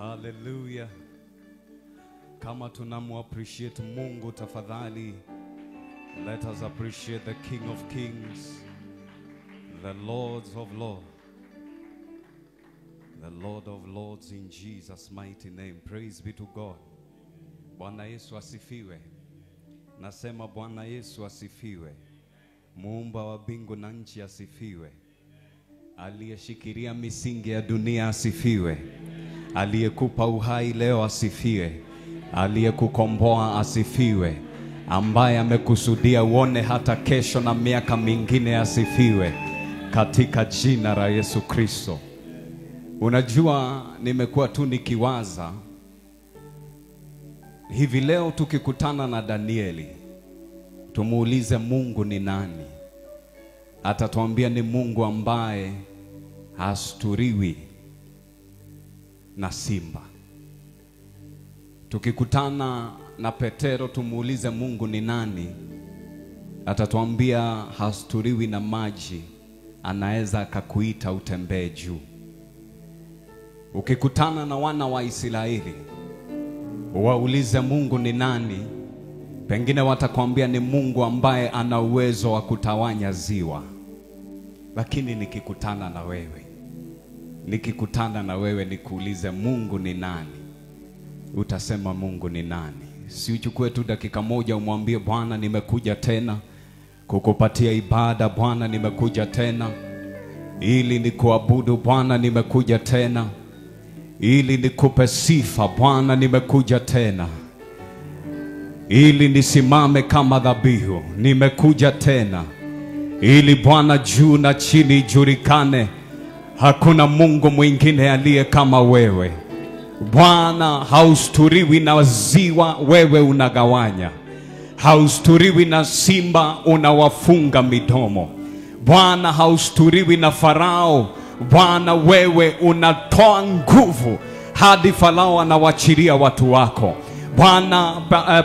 Hallelujah. Kama tunamu appreciate Mungu, tafadhali let us appreciate the King of Kings, the Lords of Lords, the Lord of Lords, in Jesus' mighty name. Praise be to God. Bwana Yesu asifiwe. Nasema Bwana Yesu asifiwe. Muumba wa mbingu na nchi asifiwe. Aliyeshikilia misingi ya dunia asifiwe. Aliyekupa uhai leo asifiwe. Aliyekukomboa asifiwe. Ambaye amekusudia uone hata kesho na miaka mingine asifiwe, katika jina la Yesu Kristo. Unajua, nimekuwa tu nikiwaza hivi leo tukikutana na Danieli tumuulize Mungu ni nani, atatuambia ni Mungu ambaye hasturiwi na simba. Tukikutana na Petero tumuulize Mungu ni nani, atatuambia hasturiwi na maji, anaweza akakuita utembee juu. Ukikutana na wana wa Israeli waulize Mungu ni nani, pengine watakwambia ni Mungu ambaye ana uwezo wa kutawanya ziwa. Lakini nikikutana na wewe nikuulize Mungu ni nani, utasema Mungu ni nani? Si uchukue tu dakika moja umwambie Bwana, nimekuja tena kukupatia ibada. Bwana, nimekuja tena ili nikuabudu. Bwana, nimekuja tena ili nikupe sifa. Bwana, nimekuja tena ili nisimame kama dhabihu. Nimekuja tena ili Bwana juu na chini ijulikane, hakuna Mungu mwingine aliye kama wewe. Bwana, hausturiwi na ziwa, wewe unagawanya. Hausturiwi na simba, unawafunga midomo. Bwana, hausturiwi na Farao. Bwana, wewe unatoa nguvu hadi Farao anawachilia watu wako. Bwana,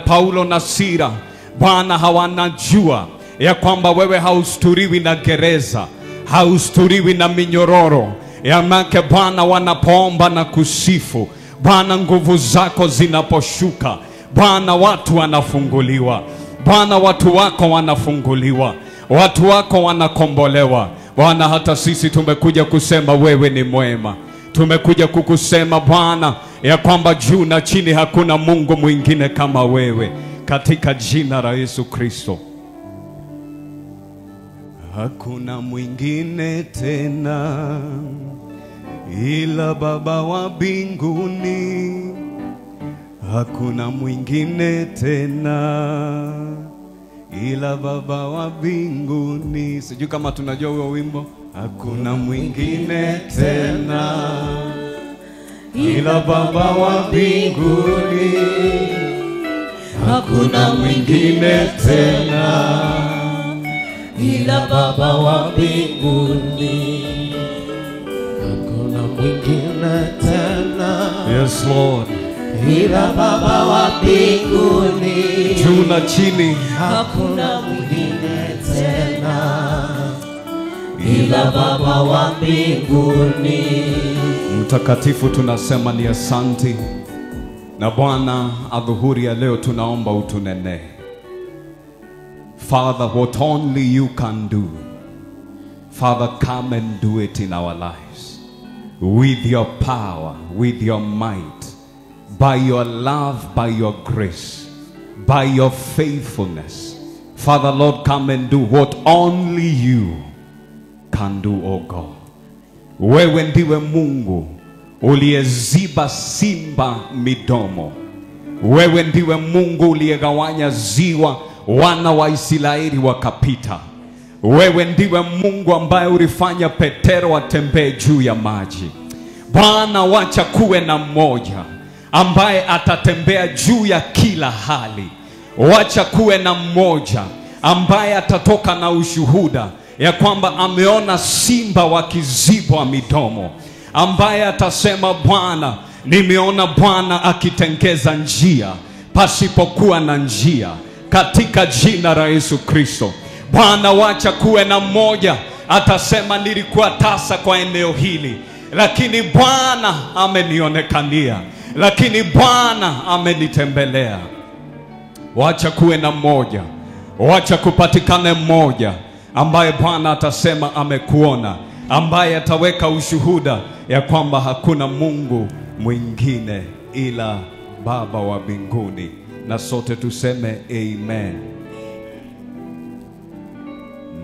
Paulo na Sila, Bwana, hawanajua ya kwamba wewe hausturiwi na gereza, hausturiwi na minyororo. Ya make Bwana, wanapoomba na kusifu, Bwana, nguvu zako zinaposhuka, Bwana, watu wanafunguliwa. Bwana, watu wako wanafunguliwa, watu wako wanakombolewa. Bwana, hata sisi tumekuja kusema wewe ni mwema. Tumekuja kukusema Bwana ya kwamba juu na chini hakuna Mungu mwingine kama wewe, katika jina la Yesu Kristo. Hakuna mwingine tena ila Baba wa mbinguni. Hakuna mwingine tena ila Baba wa mbinguni. Sijui kama tunajua huo wimbo. Hakuna mwingine tena ila Baba wa mbinguni. Hakuna mwingine tena ila Baba wa mbinguni. Hakuna mwingine tena, Yes Lord, ila Baba wa mbinguni. Juu na chini hakuna mwingine tena ila Baba wa mbinguni. Mtakatifu, tunasema ni asanti. Na Bwana, adhuhuri ya leo tunaomba utunene. Father, what only you can do, Father, come and do it in our lives. With your power, with your might, by your love, by your grace, by your faithfulness. Father, Lord, come and do what only you can do, O God. Wewe ndiwe Mungu uliyeziba simba midomo. Wewe ndiwe Mungu uliyegawanya ziwa, wana wa Israeli wakapita. Wewe ndiwe Mungu ambaye ulifanya Petero atembee juu ya maji. Bwana, wacha kuwe na mmoja ambaye atatembea juu ya kila hali. Wacha kuwe na mmoja ambaye atatoka na ushuhuda ya kwamba ameona simba wakizibwa midomo, ambaye atasema Bwana, nimeona Bwana akitengeza njia pasipokuwa na njia, katika jina la Yesu Kristo. Bwana, wacha kuwe na mmoja atasema nilikuwa tasa kwa eneo hili, Lakini Bwana amenionekania, lakini Bwana amenitembelea. Wacha kuwe na mmoja, wacha kupatikane mmoja ambaye Bwana atasema amekuona, ambaye ataweka ushuhuda ya kwamba hakuna Mungu mwingine ila Baba wa mbinguni. Na sote tuseme amen.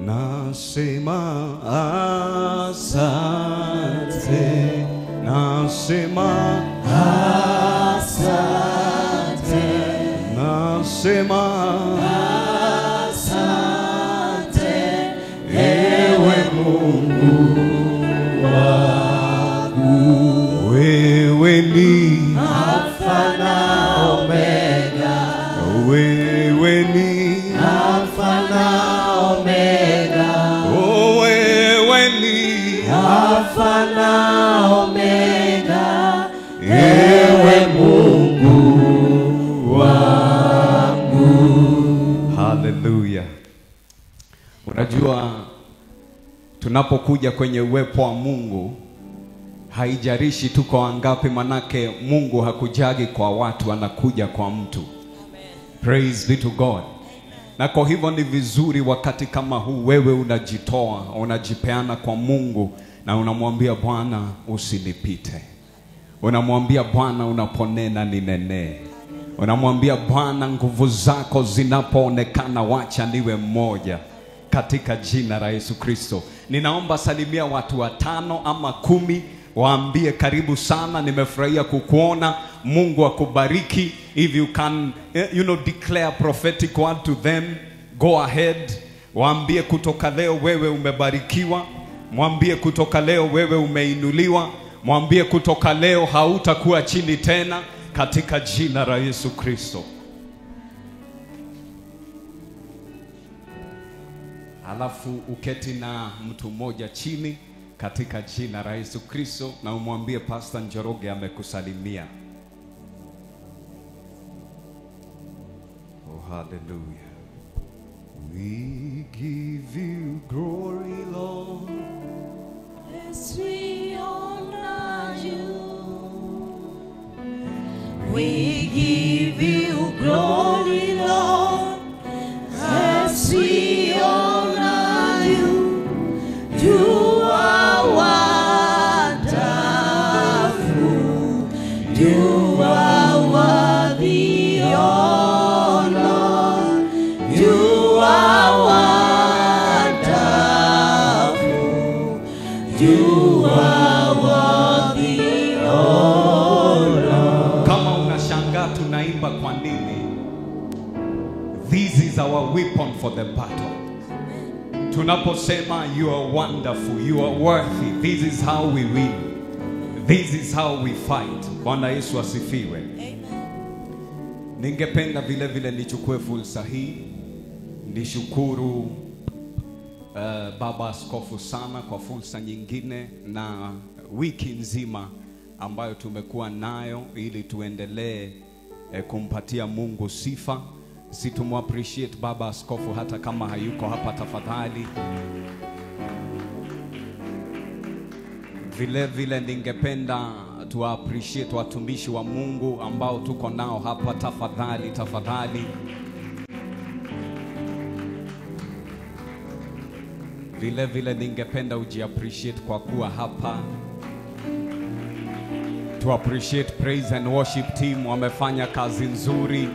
Nasema asante, nasema asante, nasema asante, ewe Mungu wangu. Wewe ni Alfa na Omega, wewe ni Alfa na Omega, oh, wewe ni Alfa na Omega, ewe Mungu wangu. Hallelujah. Unajua, tunapokuja kwenye uwepo wa Mungu, haijalishi tuko wangapi, manake Mungu hakujagi kwa watu, anakuja kwa mtu. Amen. Praise be to God. Amen. Na kwa hivyo ni vizuri wakati kama huu wewe unajitoa, unajipeana kwa Mungu na unamwambia Bwana usinipite. Unamwambia Bwana unaponena ninenee. Unamwambia Bwana nguvu zako zinapoonekana wacha niwe mmoja, katika jina la Yesu Kristo. Ninaomba salimia watu 5 ama 10, waambie karibu sana, nimefurahia kukuona, Mungu akubariki. If you can, you know, declare prophetic word to them, go ahead. Waambie kutoka leo wewe umebarikiwa, mwambie kutoka leo wewe umeinuliwa, mwambie kutoka leo hautakuwa chini tena, katika jina la Yesu Kristo. Alafu uketi na mtu mmoja chini katika jina la Yesu Kristo na umwambie Pastor Njoroge amekusalimia. Oh, hallelujah. We give you glory, Lord. Yes, we honor you. We give you glory, Lord. As we honor you. You are wonderful. You are worthy, oh Lord. You are wonderful. You are worthy, oh Lord. Kama unashangaa tunaimba kwa nini, this is our weapon for the battle. Tunaposema you are wonderful, you are worthy, this is how we win. This is how we fight. Bwana Yesu asifiwe. Amen. Ningependa vile vile nichukue fursa hii nishukuru Baba Askofu sana kwa fursa nyingine na wiki nzima ambayo tumekuwa nayo ili tuendelee kumpatia Mungu sifa. Si tumu appreciate Baba Askofu hata kama hayuko hapa, tafadhali. Vile vile ningependa tu appreciate watumishi wa Mungu ambao tuko nao hapa, tafadhali, tafadhali. Vile vile ningependa uji appreciate kwa kuwa hapa. To appreciate praise and worship team, wamefanya kazi nzuri.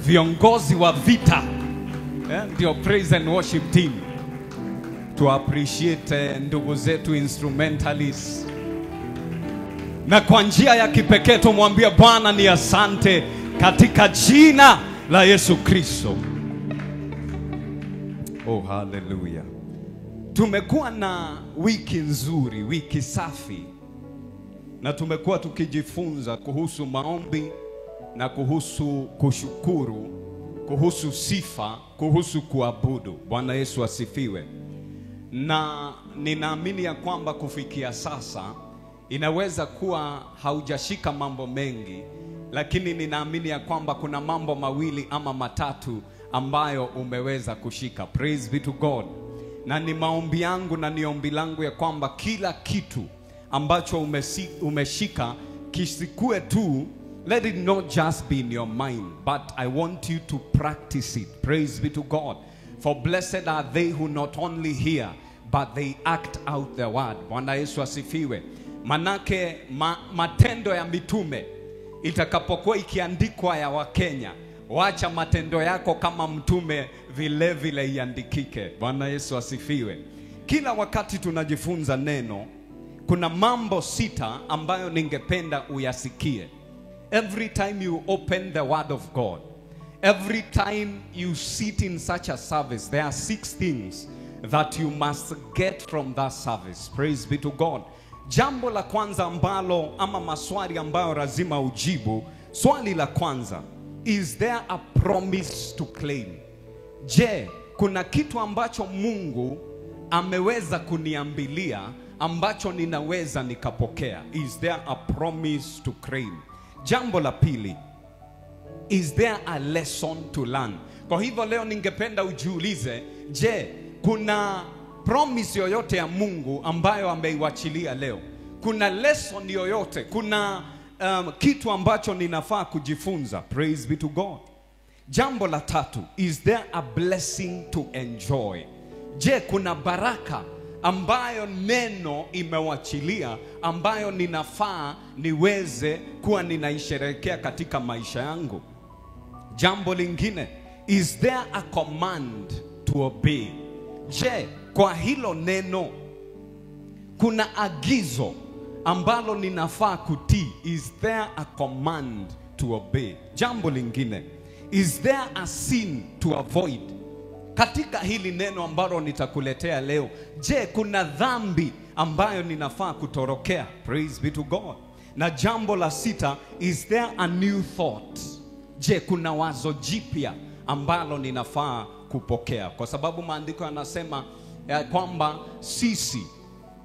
Viongozi wa vita, ndio praise and worship team. To appreciate ndugu zetu instrumentalists. Na kwa njia ya kipekee tumwambie Bwana ni asante katika jina la Yesu Kristo. Oh, hallelujah. Tumekuwa na wiki nzuri, wiki safi. Na tumekuwa tukijifunza kuhusu maombi na kuhusu kushukuru, kuhusu sifa, kuhusu kuabudu. Bwana Yesu asifiwe. Na ninaamini ya kwamba kufikia sasa inaweza kuwa haujashika mambo mengi, lakini ninaamini ya kwamba kuna mambo mawili ama matatu ambayo umeweza kushika. Praise be to God. Na ni maombi yangu na ni ombi langu ya kwamba kila kitu ambacho umeshika kisikue tu, let it not just be in your mind, but I want you to practice it. Praise be to God. For blessed are they who not only hear, but they act out the word. Bwana Yesu asifiwe. Manake matendo ya mitume itakapokuwa ikiandikwa ya Wakenya, wacha matendo yako kama mtume vile vile iandikike. Bwana Yesu asifiwe. Kila wakati tunajifunza neno, kuna mambo 6 ambayo ningependa uyasikie. Every time you open the word of God, every time you sit in such a service, there are 6 things that you must get from that service. Praise be to God. Jambo la kwanza ambalo ama maswali ambayo lazima ujibu, swali la kwanza, is there a promise to claim? Je, kuna kitu ambacho Mungu ameweza kuniambilia ambacho ninaweza nikapokea? Is there a promise to claim? Jambo la pili, is there a lesson to learn? Kwa hivyo leo ningependa ujiulize, je, kuna promise yoyote ya Mungu ambayo ameiwachilia leo? Kuna lesson yoyote? Kuna kitu ambacho ninafaa kujifunza? Praise be to God. Jambo la tatu, is there a blessing to enjoy? Je, kuna baraka ambayo neno imewachilia ambayo ninafaa niweze kuwa ninaisherehekea katika maisha yangu? Jambo lingine, is there a command to obey? Je, kwa hilo neno kuna agizo ambalo ninafaa kutii? Is there a command to obey? Jambo lingine, is there a sin to avoid? Katika hili neno ambalo nitakuletea leo, je, kuna dhambi ambayo ninafaa kutorokea? Praise be to God. Na jambo la sita, is there a new thought? Je, kuna wazo jipya ambalo ninafaa kupokea? Kwa sababu maandiko yanasema ya kwamba sisi,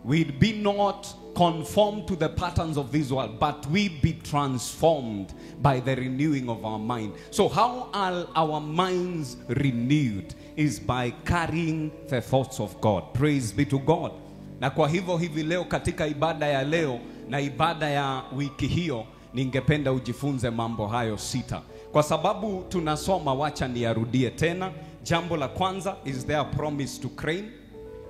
we be not conformed to the patterns of this world, but we be transformed by the renewing of our mind. So how are our minds renewed? Is by carrying the thoughts of God. Praise be to God. Na kwa hivyo hivi leo katika ibada ya leo na ibada ya wiki hiyo, ningependa ujifunze mambo hayo 6. Kwa sababu tunasoma, wacha niyarudie tena. Jambo la kwanza, is there a promise to claim?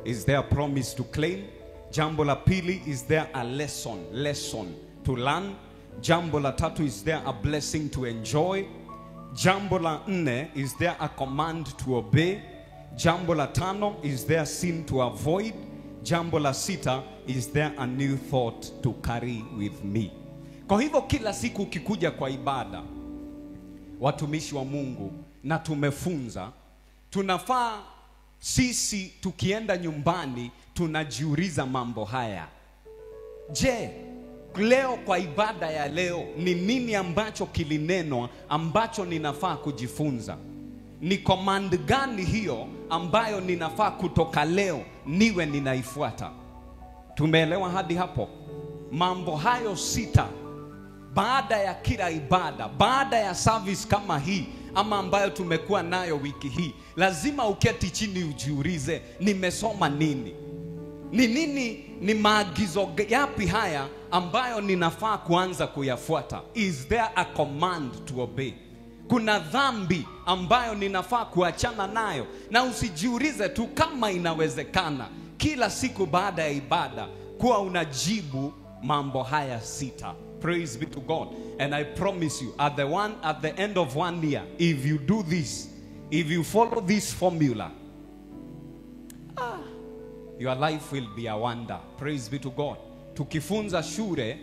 Is there a promise to claim? Jambo la pili, is there a lesson to learn? Jambo la tatu, is there a blessing to enjoy? Jambo la nne, is there a command to obey? Jambo la tano, is there sin to avoid? Jambo la sita, is there a new thought to carry with me? Kwa hivyo kila siku ukikuja kwa ibada, watumishi wa Mungu, na tumefunza, tunafaa sisi tukienda nyumbani tunajiuliza mambo haya. Je, leo kwa ibada ya leo ni nini ambacho kilinenwa ambacho ninafaa kujifunza? Ni command gani hiyo ambayo ninafaa kutoka leo niwe ninaifuata? Tumeelewa hadi hapo? Mambo hayo 6 baada ya kila ibada, baada ya service kama hii ama ambayo tumekuwa nayo wiki hii, lazima uketi chini ujiulize, nimesoma nini? Ni nini, ni maagizo yapi haya ambayo ninafaa kuanza kuyafuata? Is there a command to obey? Kuna dhambi ambayo ninafaa kuachana nayo? Na usijiulize tu kama inawezekana. Kila siku baada ya ibada kuwa unajibu mambo haya 6. Praise be to God. And I promise you, at the end of 1 year, if you do this, if you follow this formula, your life will be a wonder. Praise be to God. Tukifunza shule,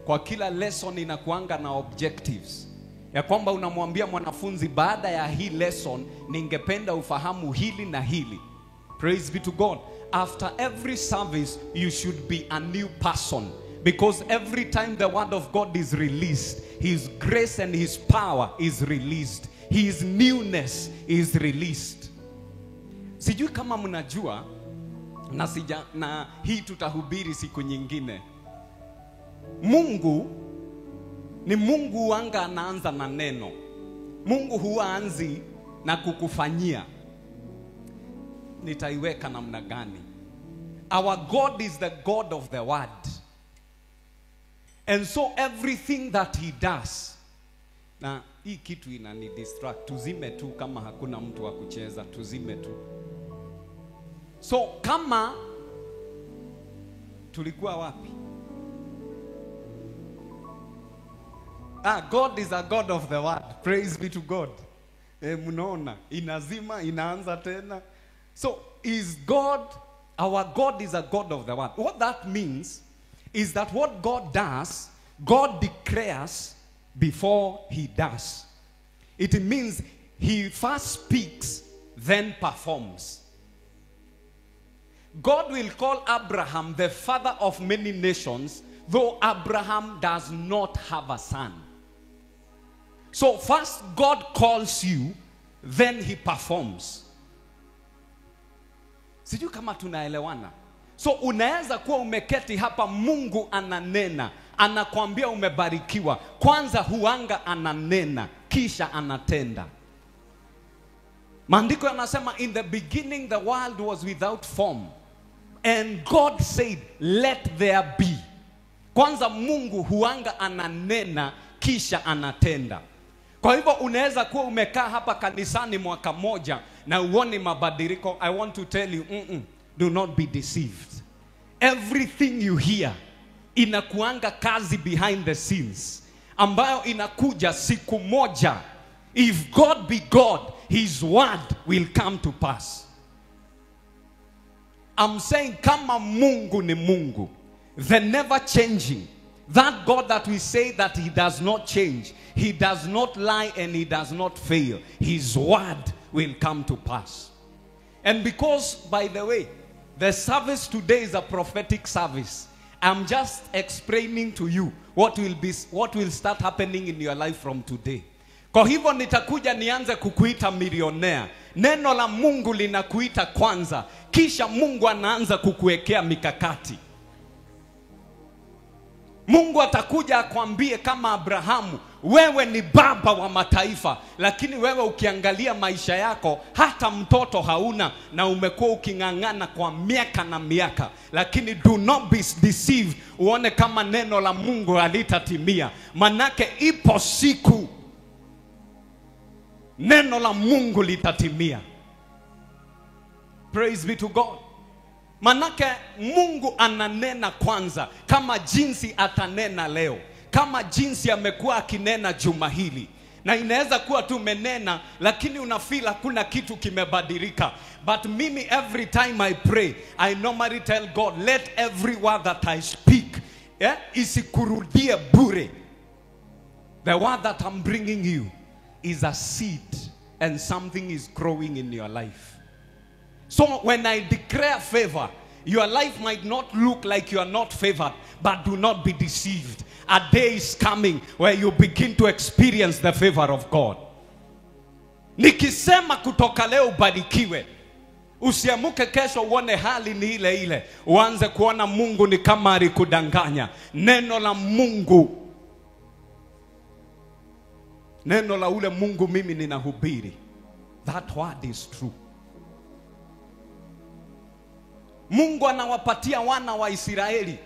kwa kila lesson inakuanga na objectives. Ya kwamba unamwambia mwanafunzi, baada ya hii lesson ningependa ufahamu hili na hili. Praise be to God. After every service, you should be a new person. Because every time the word of God is released, His grace and His power is released. His newness is released. Sijui kama mnajua, na hii tutahubiri siku nyingine. Mungu ni Mungu wanga anaanza na neno. Mungu huanzi na kukufanyia. Nitaiweka namna gani? Our God is the God of the word. And so everything that he does. Na hii kitu inani distract. Tuzime tu kama hakuna mtu wa kucheza, tuzime tu. So kama tulikuwa wapi? God is a God of the word. Praise be to God. Mnaona, inazima, inaanza tena. So is God, our God is a God of the word. What that means is that what God does, God declares before he does. It means he first speaks, then performs. God will call Abraham the father of many nations, though Abraham does not have a son. So first God calls you, then he performs. Sijui kama tunaelewana. So unaweza kuwa umeketi hapa, Mungu ananena, anakuambia umebarikiwa. Kwanza huanga ananena, kisha anatenda. Maandiko yanasema, in the beginning the world was without form, and God said, let there be. Kwanza Mungu huanga ananena, kisha anatenda. Kwa hivyo unaweza kuwa umekaa hapa kanisani mwaka moja na uone mabadiliko. I want to tell you, do not be deceived. Everything you hear inakuanga kazi behind the scenes, ambayo inakuja siku moja. If God be God, his word will come to pass. I'm saying kama Mungu ni Mungu, the never changing, that God that we say that he does not change, he does not lie and he does not fail, his word will come to pass. And because, by the way, the service today is a prophetic service, I'm just explaining to you what will start happening in your life from today. Kwa hivyo nitakuja nianze kukuita milionea. Neno la Mungu linakuita kwanza, kisha Mungu anaanza kukuwekea mikakati. Mungu atakuja akwambie kama Abrahamu, wewe ni baba wa mataifa, lakini wewe ukiangalia maisha yako hata mtoto hauna na umekuwa uking'ang'ana kwa miaka na miaka. Lakini do not be deceived, uone kama neno la Mungu halitatimia. Manake ipo siku neno la Mungu litatimia. Praise be to God. Manake Mungu ananena kwanza, kama jinsi atanena leo, kama jinsi amekuwa akinena juma hili. Na inaweza kuwa tu umenena, lakini unafeel hakuna kitu kimebadilika. But mimi every time I pray, I normally tell God, let every word that I speak, isikurudie bure. The word that I'm bringing you is a seed, and something is growing in your life. So when I declare favor, your life might not look like you are not favored, but do not be deceived. A day is coming where you begin to experience the favor of God. Nikisema kutoka leo ubarikiwe, usiamuke kesho uone hali ni ile ile, uanze kuona Mungu ni kama alikudanganya. Neno la Mungu, neno la ule Mungu mimi ninahubiri, that word is true. Mungu anawapatia wana wa Israeli,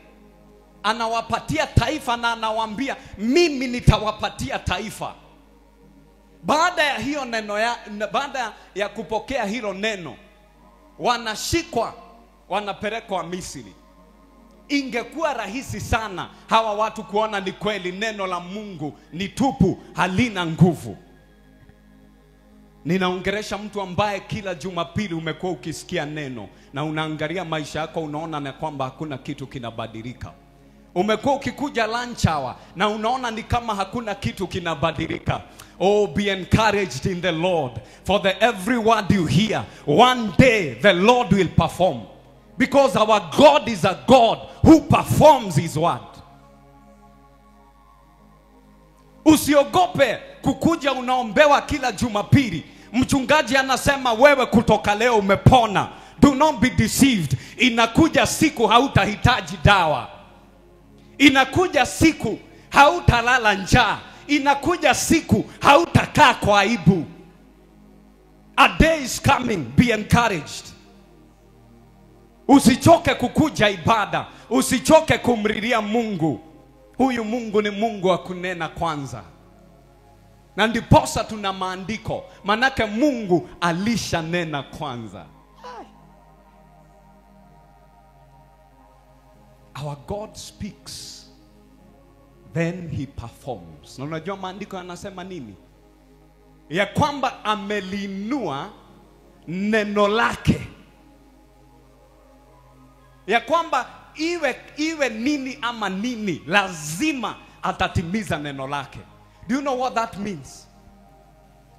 anawapatia taifa na anawaambia mimi nitawapatia taifa. Baada ya hiyo neno baada ya kupokea hilo neno, wanashikwa, wanapelekwa Misri. Ingekuwa rahisi sana hawa watu kuona ni kweli neno la Mungu ni tupu, halina nguvu. Ninaongelesha mtu ambaye kila Jumapili umekuwa ukisikia neno na unaangalia maisha yako unaona na kwamba hakuna kitu kinabadilika. Umekuwa ukikuja lunch hour na unaona ni kama hakuna kitu kinabadilika. Oh, be encouraged in the Lord, for the every word you hear, one day the Lord will perform. Because our God is a God who performs his word. Usiogope kukuja unaombewa kila Jumapili. Mchungaji anasema wewe kutoka leo umepona. Do not be deceived. Inakuja siku hautahitaji dawa. Inakuja siku hautalala njaa. Inakuja siku hautakaa kwa aibu. A day is coming. Be encouraged. Usichoke kukuja ibada, usichoke kumlilia Mungu. Huyu Mungu ni Mungu wa kunena kwanza. Na ndiposa tuna maandiko, manake Mungu alishanena kwanza. Our God speaks, then he performs. Na unajua maandiko yanasema nini? Ya kwamba amelinua neno lake. Ya kwamba iwe nini ama nini, lazima atatimiza neno lake. Do you know what that means?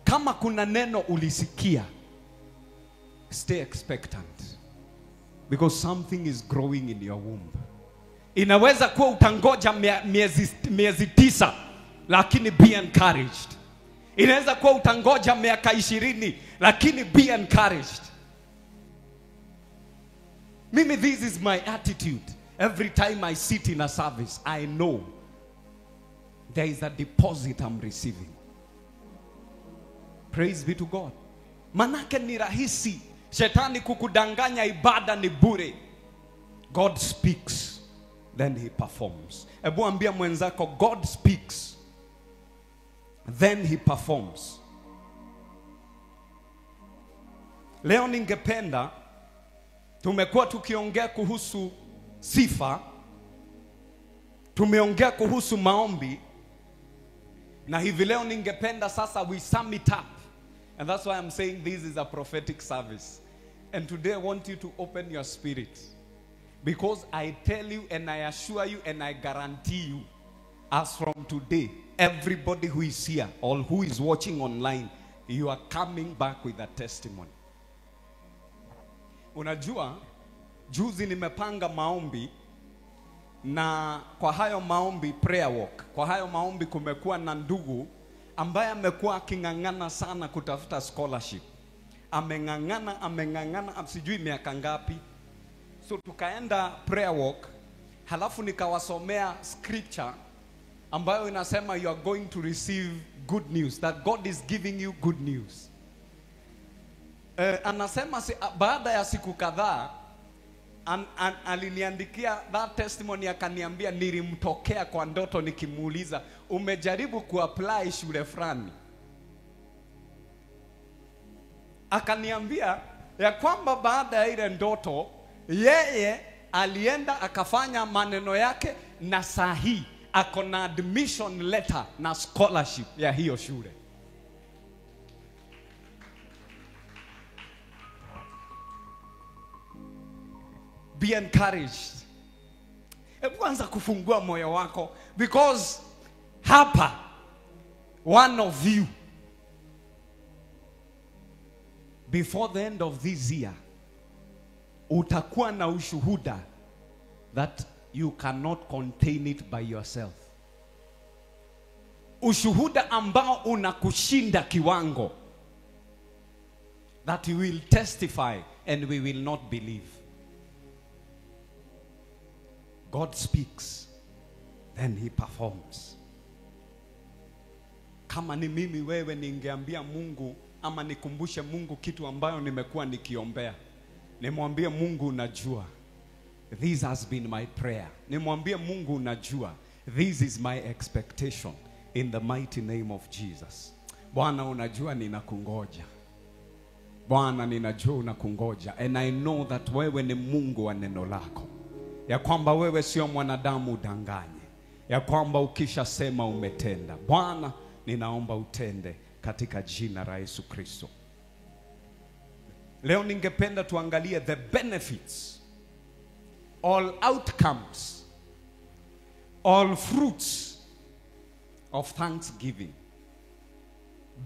Kama kuna neno ulisikia, stay expectant, because something is growing in your womb. Inaweza kuwa utangoja miezi 9, lakini be encouraged. Inaweza kuwa utangoja miaka 20, lakini be encouraged. Mimi, this is my attitude. Every time I sit in a service, I know there is a deposit I'm receiving. Praise be to God. Manake ni rahisi shetani kukudanganya ibada ni bure. God speaks, then he performs. Ebu ambia mwenzako, God speaks, then he performs. Leo ningependa, tumekuwa tukiongea kuhusu sifa, tumeongea kuhusu maombi, na hivi leo ningependa sasa we sum it up. And that's why I'm saying this is a prophetic service. And today I want you to open your spirit. Because I tell you and I assure you and I guarantee you, as from today, everybody who is here or who is watching online, you are coming back with a testimony. Unajua, juzi nimepanga maombi, na kwa hayo maombi prayer walk, kwa hayo maombi kumekuwa na ndugu ambaye amekuwa aking'ang'ana sana kutafuta scholarship. Ameng'ang'ana, sijui miaka ngapi. So tukaenda prayer walk, halafu nikawasomea scripture ambayo inasema you are going to receive good news, that God is giving you good news. Anasema baada ya siku kadhaa aliniandikia that testimony, akaniambia nilimtokea kwa ndoto nikimuuliza, umejaribu kuapply shule fulani? Akaniambia ya kwamba baada ya ile ndoto yeye alienda akafanya maneno yake, na sahi ako na admission letter na scholarship ya hiyo shule. Be encouraged. Hebu anza kufungua moyo wako, because hapa one of you before the end of this year utakuwa na ushuhuda that you cannot contain it by yourself. Ushuhuda ambao unakushinda kiwango, that you will testify and we will not believe. God speaks, then he performs. Kama ni mimi wewe ningeambia Mungu ama nikumbushe Mungu kitu ambayo nimekuwa nikiombea. Nimwambie Mungu unajua, this has been my prayer. Nimwambie Mungu unajua, this is my expectation in the mighty name of Jesus. Bwana unajua ninakungoja. Bwana ninajua unakungoja. And I know that wewe ni Mungu wa neno lako. Ya kwamba wewe sio mwanadamu udanganye. Ya kwamba ukishasema umetenda. Bwana ninaomba utende katika jina la Yesu Kristo. Leo ningependa tuangalie the benefits, all outcomes, all fruits of thanksgiving.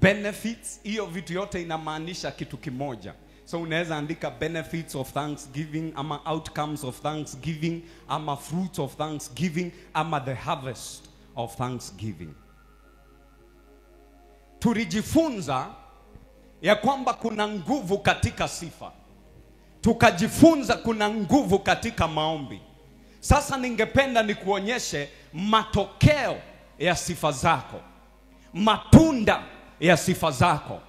Benefits, hiyo vitu yote inamaanisha kitu kimoja. So unaweza andika benefits of thanksgiving, ama outcomes of thanksgiving, ama fruits of thanksgiving, ama the harvest of thanksgiving. Tulijifunza ya kwamba kuna nguvu katika sifa. Tukajifunza kuna nguvu katika maombi. Sasa ningependa nikuonyeshe matokeo ya sifa zako, matunda ya sifa zako.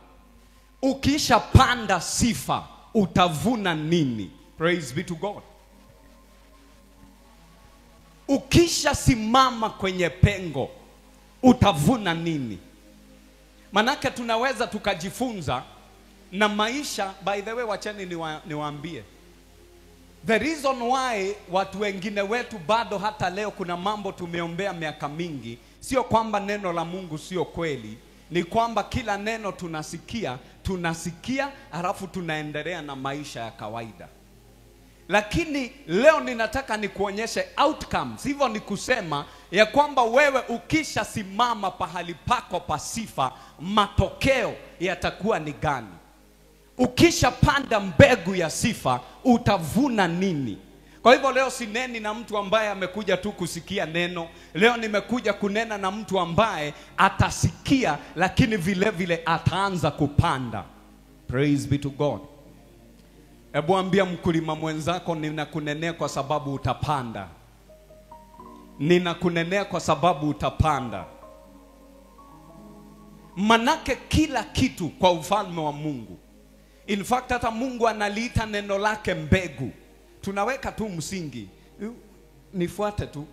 Ukisha panda sifa utavuna nini? Praise be to God. Ukisha simama kwenye pengo, utavuna nini? Manake tunaweza tukajifunza na maisha. By the way, wacheni niwaambie. The reason why watu wengine wetu bado hata leo kuna mambo tumeombea miaka mingi, sio kwamba neno la Mungu sio kweli, ni kwamba kila neno tunasikia halafu tunaendelea na maisha ya kawaida. Lakini leo ninataka nikuonyeshe outcomes. Hivyo ni kusema ya kwamba wewe ukisha simama pahali pako pa sifa, matokeo yatakuwa ni gani? Ukisha panda mbegu ya sifa, utavuna nini? Kwa hivyo leo sineni na mtu ambaye amekuja tu kusikia neno. Leo nimekuja kunena na mtu ambaye atasikia, lakini vile vile ataanza kupanda. Praise be to God. Ebu ambia mkulima mwenzako, ninakunenea kwa sababu utapanda. Ninakunenea kwa sababu utapanda. Manake kila kitu kwa ufalme wa Mungu. In fact, hata Mungu analiita neno lake mbegu. Tunaweka tu msingi. Nifuate tu.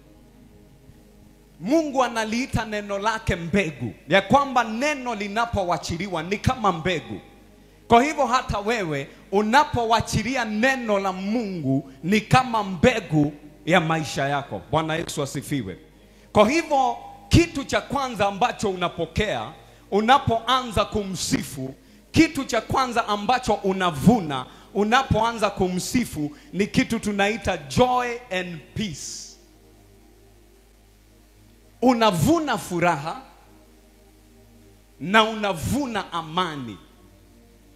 Mungu analiita neno lake mbegu. Ya kwamba neno linapowachiliwa ni kama mbegu. Kwa hivyo hata wewe unapowachilia neno la Mungu ni kama mbegu ya maisha yako. Bwana Yesu asifiwe. Kwa hivyo kitu cha kwanza ambacho unapokea unapoanza kumsifu, kitu cha kwanza ambacho unavuna unapoanza kumsifu ni kitu tunaita joy and peace. Unavuna furaha na unavuna amani.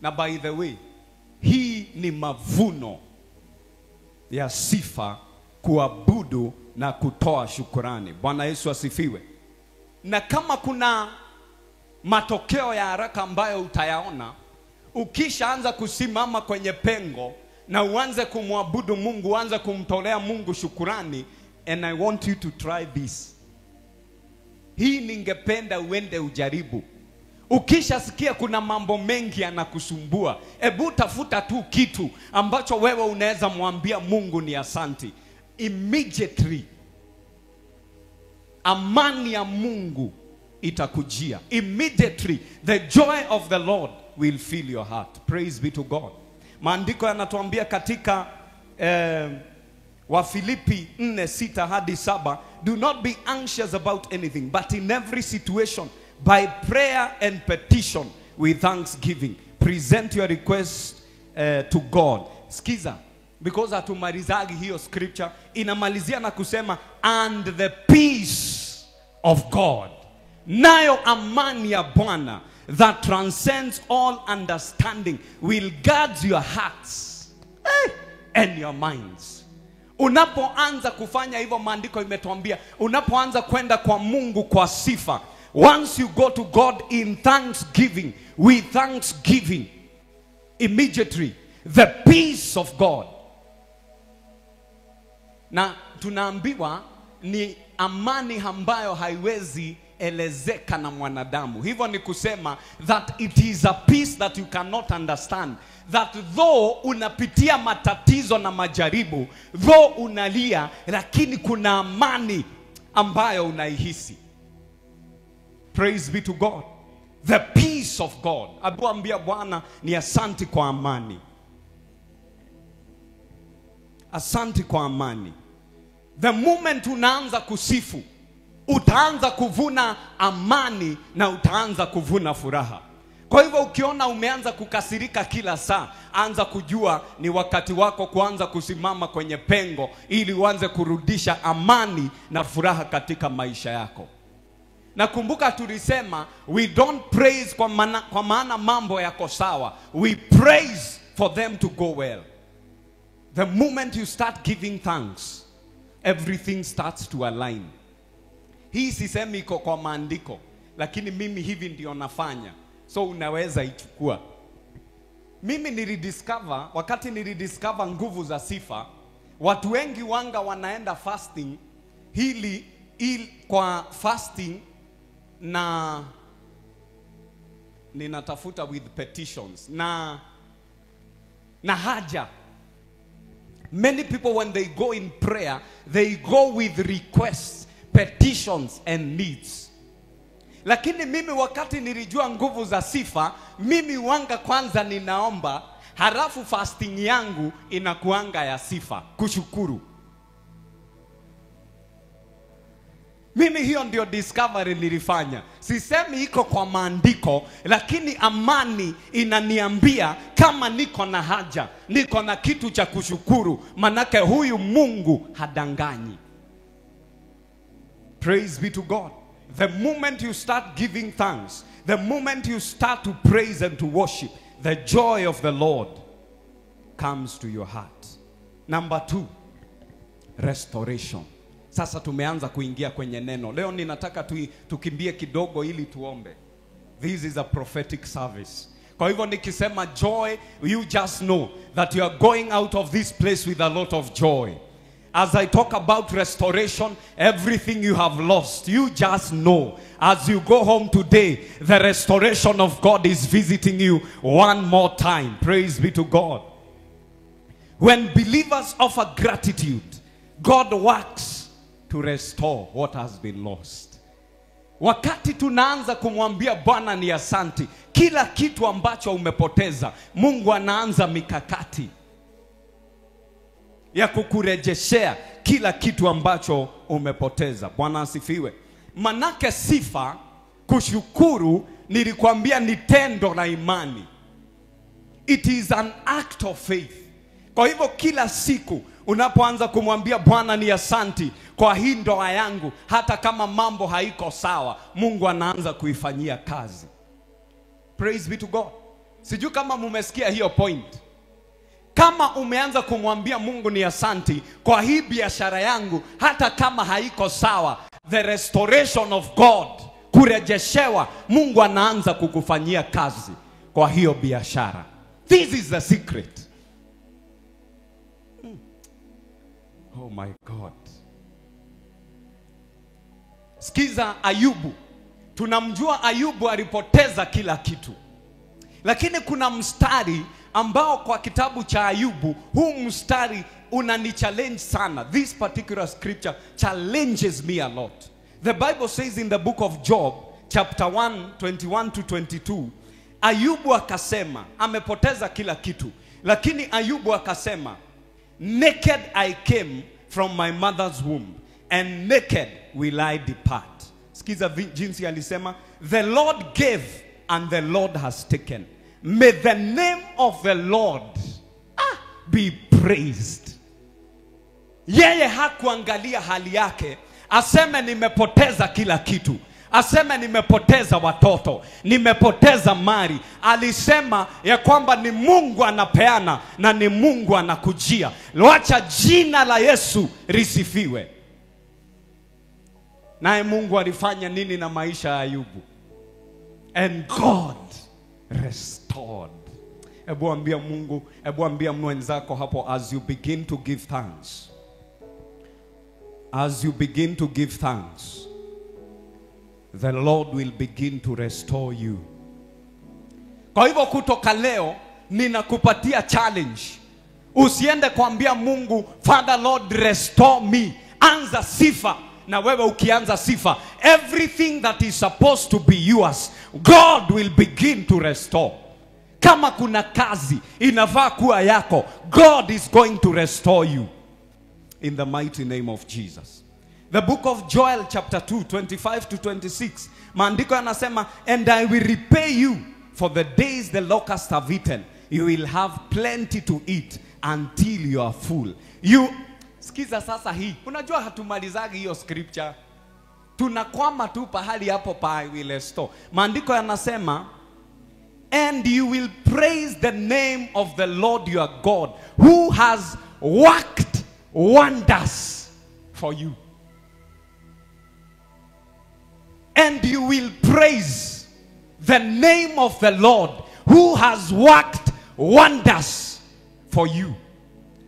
Na by the way, hii ni mavuno ya sifa, kuabudu na kutoa shukurani. Bwana Yesu asifiwe. Na kama kuna matokeo ya haraka ambayo utayaona ukishaanza kusimama kwenye pengo na uanze kumwabudu Mungu, uanze kumtolea Mungu shukurani, and I want you to try this. Hii ningependa uende ujaribu. Ukishasikia kuna mambo mengi yanakusumbua, ebu tafuta tu kitu ambacho wewe unaweza mwambia Mungu ni asanti. Immediately amani ya Mungu itakujia. Immediately the joy of the Lord will fill your heart. Praise be to God. Maandiko yanatuambia katika Wafilipi 4:6-7, do not be anxious about anything, but in every situation, by prayer and petition with thanksgiving, present your request to God. Skiza, because hatumalizagi hiyo scripture, inamalizia na kusema and the peace of God, nayo amani ya Bwana that transcends all understanding, will guard your hearts and your minds. Unapoanza kufanya hivyo, maandiko imetuambia, unapoanza kwenda kwa Mungu kwa sifa, once you go to God in thanksgiving, with thanksgiving, immediately the peace of God. Na tunaambiwa ni amani ambayo haiwezi elezeka na mwanadamu. Hivyo ni kusema that it is a peace that you cannot understand. That though unapitia matatizo na majaribu, though unalia, lakini kuna amani ambayo unaihisi. Praise be to God. The peace of God. Abuambia Bwana ni asanti kwa amani. Asanti kwa amani. The moment unaanza kusifu, utaanza kuvuna amani na utaanza kuvuna furaha. Kwa hivyo ukiona umeanza kukasirika kila saa, anza kujua ni wakati wako kuanza kusimama kwenye pengo ili uanze kurudisha amani na furaha katika maisha yako. Na kumbuka tulisema we don't praise kwa maana mambo yako sawa. We praise for them to go well. The moment you start giving thanks, everything starts to align. Hii sisemi iko kwa maandiko, lakini mimi hivi ndio nafanya. So unaweza ichukua. Mimi nilidiscover, wakati nilidiscover nguvu za sifa, watu wengi wanga wanaenda fasting hili kwa fasting na ninatafuta with petitions na haja. Many people when they go in prayer, they go with requests, petitions and needs. Lakini mimi wakati nilijua nguvu za sifa, mimi wanga kwanza ninaomba, halafu fasting yangu inakuanga ya sifa, kushukuru. Mimi hiyo ndio discovery nilifanya. Sisemi iko kwa maandiko, lakini amani inaniambia kama niko na haja, niko na kitu cha kushukuru, manake huyu Mungu hadanganyi. Praise be to God. The moment you start giving thanks, the moment you start to praise and to worship, the joy of the Lord comes to your heart. Number 2, restoration. Sasa tumeanza kuingia kwenye neno. Leo ninataka tukimbie kidogo ili tuombe. This is a prophetic service. Kwa hivyo nikisema joy, you just know that you are going out of this place with a lot of joy. As I talk about restoration, everything you have lost, you just know. As you go home today, the restoration of God is visiting you one more time. Praise be to God. When believers offer gratitude, God works to restore what has been lost. Wakati tunaanza kumwambia Bwana ni asanti, kila kitu ambacho umepoteza, Mungu anaanza mikakati ya kukurejeshea kila kitu ambacho umepoteza. Bwana asifiwe. Manake sifa, kushukuru, nilikwambia ni tendo la imani. It is an act of faith. Kwa hivyo kila siku unapoanza kumwambia Bwana ni asanti kwa hii ndoa yangu, hata kama mambo haiko sawa, Mungu anaanza kuifanyia kazi. Praise be to God. Sijui kama mumesikia hiyo point. Kama umeanza kumwambia Mungu ni asanti kwa hii biashara yangu, hata kama haiko sawa, the restoration of God, kurejeshewa, Mungu anaanza kukufanyia kazi kwa hiyo biashara. This is the secret. Oh my God. Sikiza Ayubu. Tunamjua Ayubu alipoteza kila kitu. Lakini kuna mstari ambao kwa kitabu cha Ayubu, huu mstari unani-challenge sana. This particular scripture challenges me a lot. The Bible says in the book of Job, chapter 1, 21 to 22, Ayubu akasema, amepoteza kila kitu. Lakini Ayubu akasema, naked I came from my mother's womb, and naked will I depart. Sikiza jinsi alisema, the Lord gave and the Lord has taken. May the name of the Lord be praised. Yeye hakuangalia hali yake, aseme nimepoteza kila kitu, aseme nimepoteza watoto, nimepoteza mali. Alisema ya kwamba ni Mungu anapeana na ni Mungu anakujia. Wacha jina la Yesu lisifiwe. Naye Mungu alifanya nini na maisha ya Ayubu? And God restored. Ebu ambia Mungu, ebu ambia mwenzako hapo, as you begin to give thanks. As you begin to give thanks, the Lord will begin to restore you. Kwa hivyo kutoka leo ninakupatia challenge. Usiende kuambia Mungu, Father Lord restore me. Anza sifa. Na wewe ukianza sifa, everything that is supposed to be yours, God will begin to restore. Kama kuna kazi inafaa kuwa yako, God is going to restore you. In the mighty name of Jesus. The book of Joel chapter 2, 25 to 26. Maandiko yanasema, and I will repay you for the days the locusts have eaten. You will have plenty to eat until you are full. You, sikiza sasa hii. Unajua hatumalizagi hiyo scripture. Tunakwama tu pahali hapo pa I will restore. Maandiko yanasema, and you will praise the name of the Lord your God, who has worked wonders for you. And you will praise the name of the Lord, who has worked wonders for you.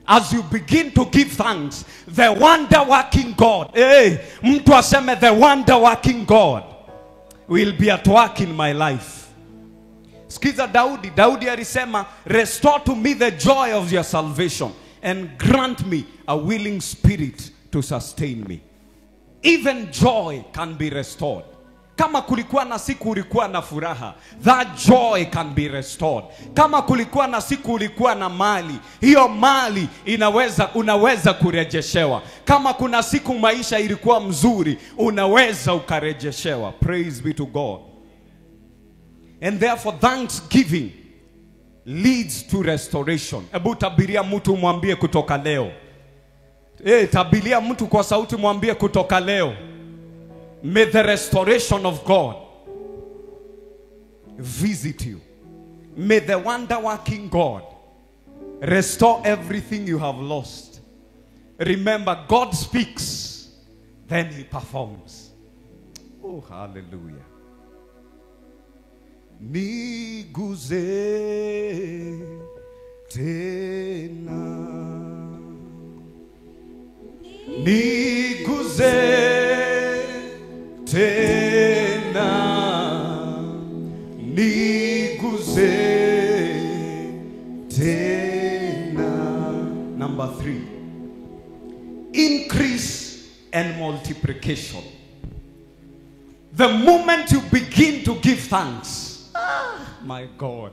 As you begin to give thanks, the wonder-working God, hey, mtu aseme, the wonder-working God will be at work in my life. Sikiza Daudi. Daudi alisema, restore to me the joy of your salvation and grant me a willing spirit to sustain me. Even joy can be restored. Kama kulikuwa na siku ulikuwa na furaha, that joy can be restored. Kama kulikuwa na siku ulikuwa na mali, hiyo mali unaweza kurejeshewa. Kama kuna siku maisha ilikuwa mzuri, unaweza ukarejeshewa. Praise be to God. And therefore thanksgiving leads to restoration. Ebu tabiria mtu mwambie kutoka leo. Tabiria mtu kwa sauti mwambie kutoka leo. May the restoration of God visit you. May the wonder-working God restore everything you have lost. Remember, God speaks, then he performs. Oh, hallelujah. Niguze tena. Niguze tena, niguze tena. Number 3, increase and multiplication. The moment you begin to give thanks, my God,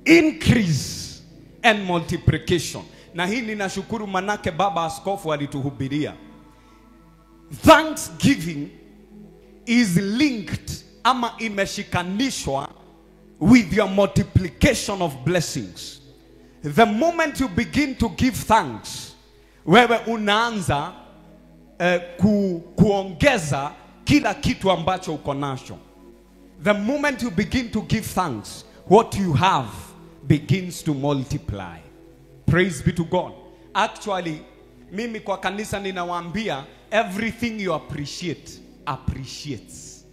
increase and multiplication. Na hii ninashukuru manake baba askofu alituhubiria. Thanksgiving is linked ama imeshikanishwa with your multiplication of blessings. The moment you begin to give thanks, wewe unaanza kuongeza kila kitu ambacho uko nacho. The moment you begin to give thanks, what you have begins to multiply. Praise be to God. Actually, mimi kwa kanisa ninawaambia, everything you appreciate appreciates.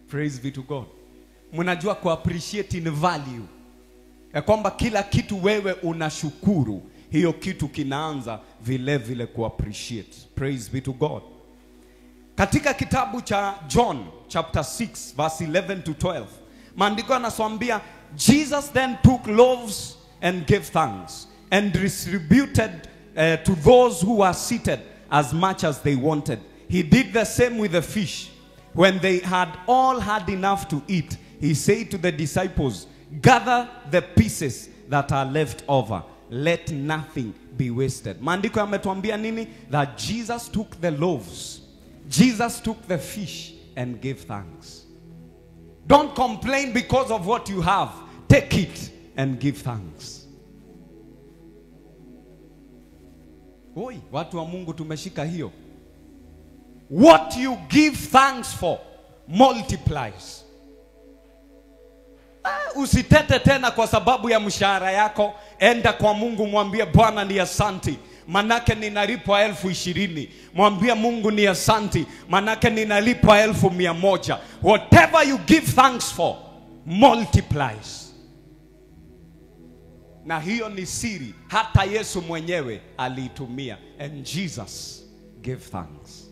Praise be to God. Mnajua ku appreciate in value. Ya kwamba kila kitu wewe unashukuru, hiyo kitu kinaanza vile vile ku appreciate. Praise be to God. Katika kitabu cha John chapter 6 verse 11 to 12, maandiko yanaswambia, Jesus then took loaves and gave thanks and distributed to those who were seated as much as they wanted. He did the same with the fish. When they had all had enough to eat, he said to the disciples, gather the pieces that are left over. Let nothing be wasted. Maandiko yametuambia nini? That Jesus took the loaves, Jesus took the fish and gave thanks. Don't complain because of what you have. Take it and give thanks. Oi, watu wa Mungu tumeshika hiyo. What you give thanks for multiplies. Usitete tena kwa sababu ya mshahara yako. Enda kwa Mungu mwambie Bwana ni asanti, manake ninalipwa 20,000. Mwambie Mungu ni asanti, manake ninalipwa 100,000. Whatever you give thanks for multiplies. Na hiyo ni siri hata Yesu mwenyewe aliitumia. And Jesus gave thanks.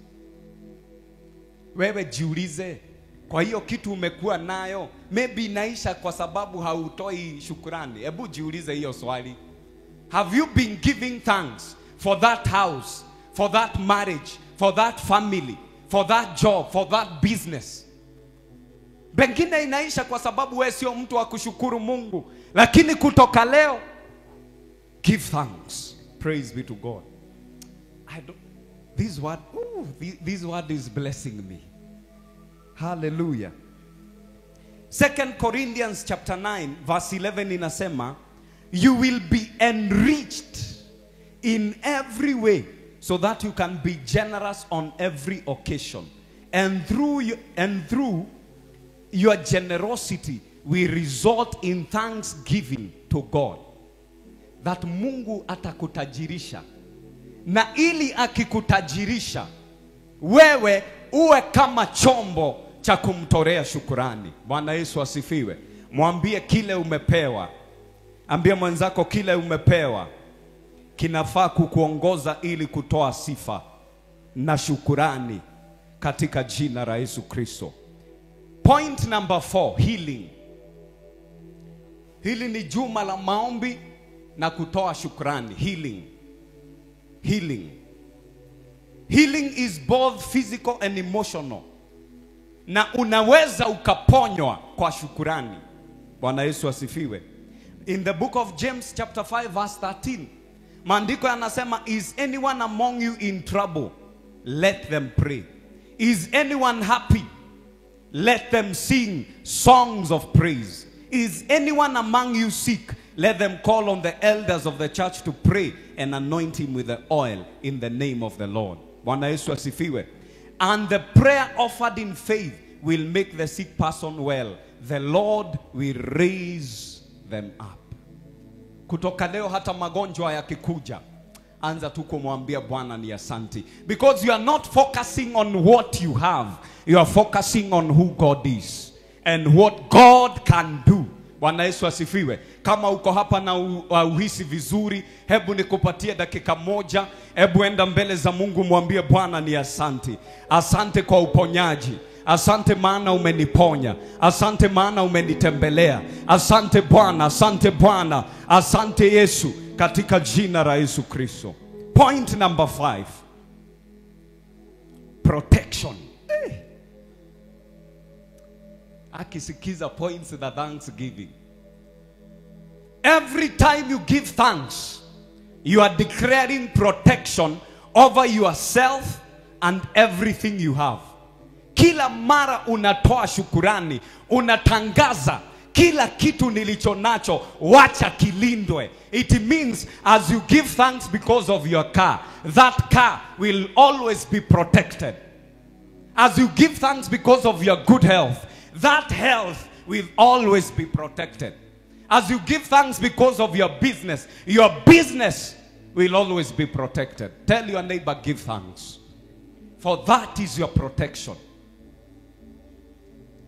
Wewe jiulize, kwa hiyo kitu umekuwa nayo, maybe inaisha kwa sababu hautoi shukrani. Hebu jiulize hiyo swali. Have you been giving thanks for that house, for that marriage, for that family, for that job, for that business? Pengine inaisha kwa sababu wewe sio mtu wa kushukuru Mungu. Lakini kutoka leo, give thanks. Praise be to God. This word, this word is blessing me. Hallelujah. 2 Corinthians chapter 9 verse 11 inasema, you will be enriched in every way so that you can be generous on every occasion. And through your generosity will result in thanksgiving to God. That Mungu atakutajirisha. Na ili akikutajirisha, wewe uwe kama chombo cha kumtorea shukurani. Bwana Yesu asifiwe. Mwambie kile umepewa. Ambie mwenzako kile umepewa kinafaa kukuongoza ili kutoa sifa na shukurani katika jina la Yesu Kristo. Point number 4, healing. Hili ni juma la maombi. na kutoa shukrani. Healing. Healing. Healing is both physical and emotional. Na unaweza ukaponywa kwa shukrani. Bwana Yesu asifiwe. In the book of James chapter 5 verse 13, maandiko yanasema, is anyone among you in trouble? Let them pray. Is anyone happy? Let them sing songs of praise. Is anyone among you sick? Let them call on the elders of the church to pray and anoint him with the oil in the name of the Lord. Bwana Yesu asifiwe. And the prayer offered in faith will make the sick person well. The Lord will raise them up. Kutoka leo hata magonjwa yakikuja, anza tu kumwambia Bwana ni asanti. Because you are not focusing on what you have. You are focusing on who God is and what God can do. Bwana Yesu asifiwe. Kama uko hapa na uhisi vizuri, hebu nikupatie dakika moja. Hebu enda mbele za Mungu, mwambie Bwana ni asanti. Asante kwa uponyaji. Asante maana umeniponya. Asante maana umenitembelea. Asante Bwana, asante Bwana, asante Yesu, katika jina la Yesu Kristo. Point number 5. Protection. Akisikiza points the thanksgiving. Every time you give thanks, you are declaring protection over yourself and everything you have. Kila mara unatoa shukurani, unatangaza kila kitu nilicho nacho, wacha kilindwe. It means as you give thanks because of your car, that car will always be protected. As you give thanks because of your good health, that health will always be protected. As you give thanks because of your business will always be protected. Tell your neighbor, give thanks. For that is your protection.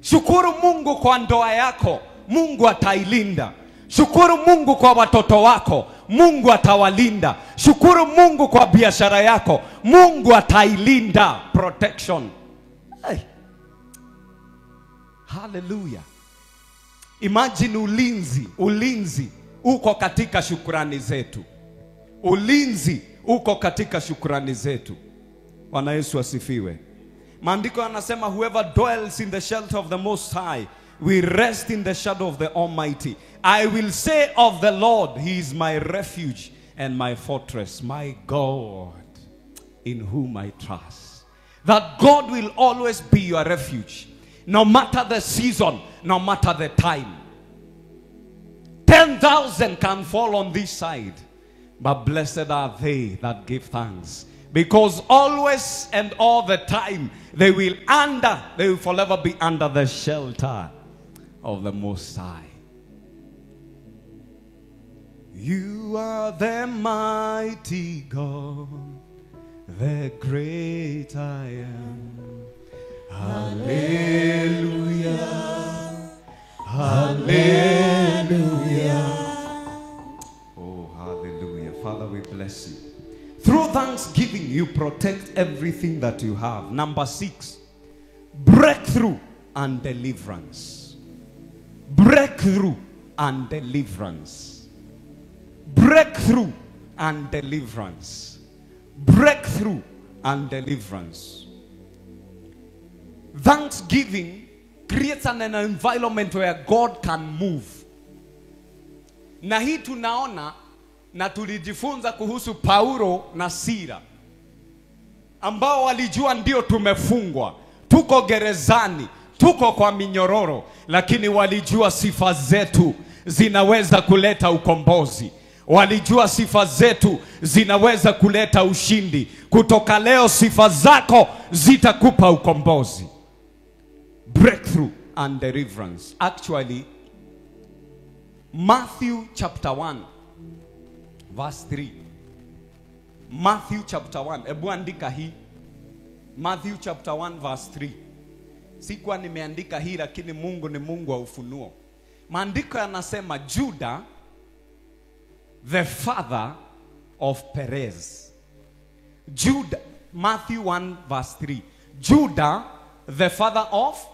Shukuru Mungu kwa ndoa yako, Mungu atailinda. Shukuru Mungu kwa watoto wako, Mungu atawalinda. Shukuru Mungu kwa biashara yako, Mungu atailinda. Protection. Hey. Hallelujah. Imagine ulinzi, ulinzi uko katika shukrani zetu. Ulinzi uko katika shukrani zetu. Bwana Yesu asifiwe. Maandiko yanasema, whoever dwells in the shelter of the Most High will rest in the shadow of the Almighty. I will say of the Lord, he is my refuge and my fortress, my God in whom I trust. That God will always be your refuge, no matter the season, no matter the time. 10,000 can fall on this side, but blessed are they that give thanks. Because always and all the time, they will forever be under the shelter of the Most High. You are the mighty God, the great I am. Hallelujah, hallelujah. Oh, hallelujah. Father, we bless you. Through thanksgiving, you protect everything that you have. Number 6, breakthrough and deliverance. Breakthrough and deliverance. Breakthrough and deliverance. Breakthrough and deliverance. Thanksgiving creates an environment where God can move. Na hii tunaona na tulijifunza kuhusu Paulo na Sila, ambao walijua ndio tumefungwa, tuko gerezani, tuko kwa minyororo, lakini walijua sifa zetu zinaweza kuleta ukombozi. Walijua sifa zetu zinaweza kuleta ushindi. Kutoka leo sifa zako zitakupa ukombozi. Breakthrough and deliverance. Actually, Matthew chapter 1 verse 3. Matthew chapter 1. Ebu andika hii. Matthew chapter 1 verse 3. Sikuwa nimeandika hii, lakini Mungu ni Mungu wa ufunuo. Maandiko yanasema Judah, the father of Perez. Judah, Matthew 1 verse 3. Judah, the father of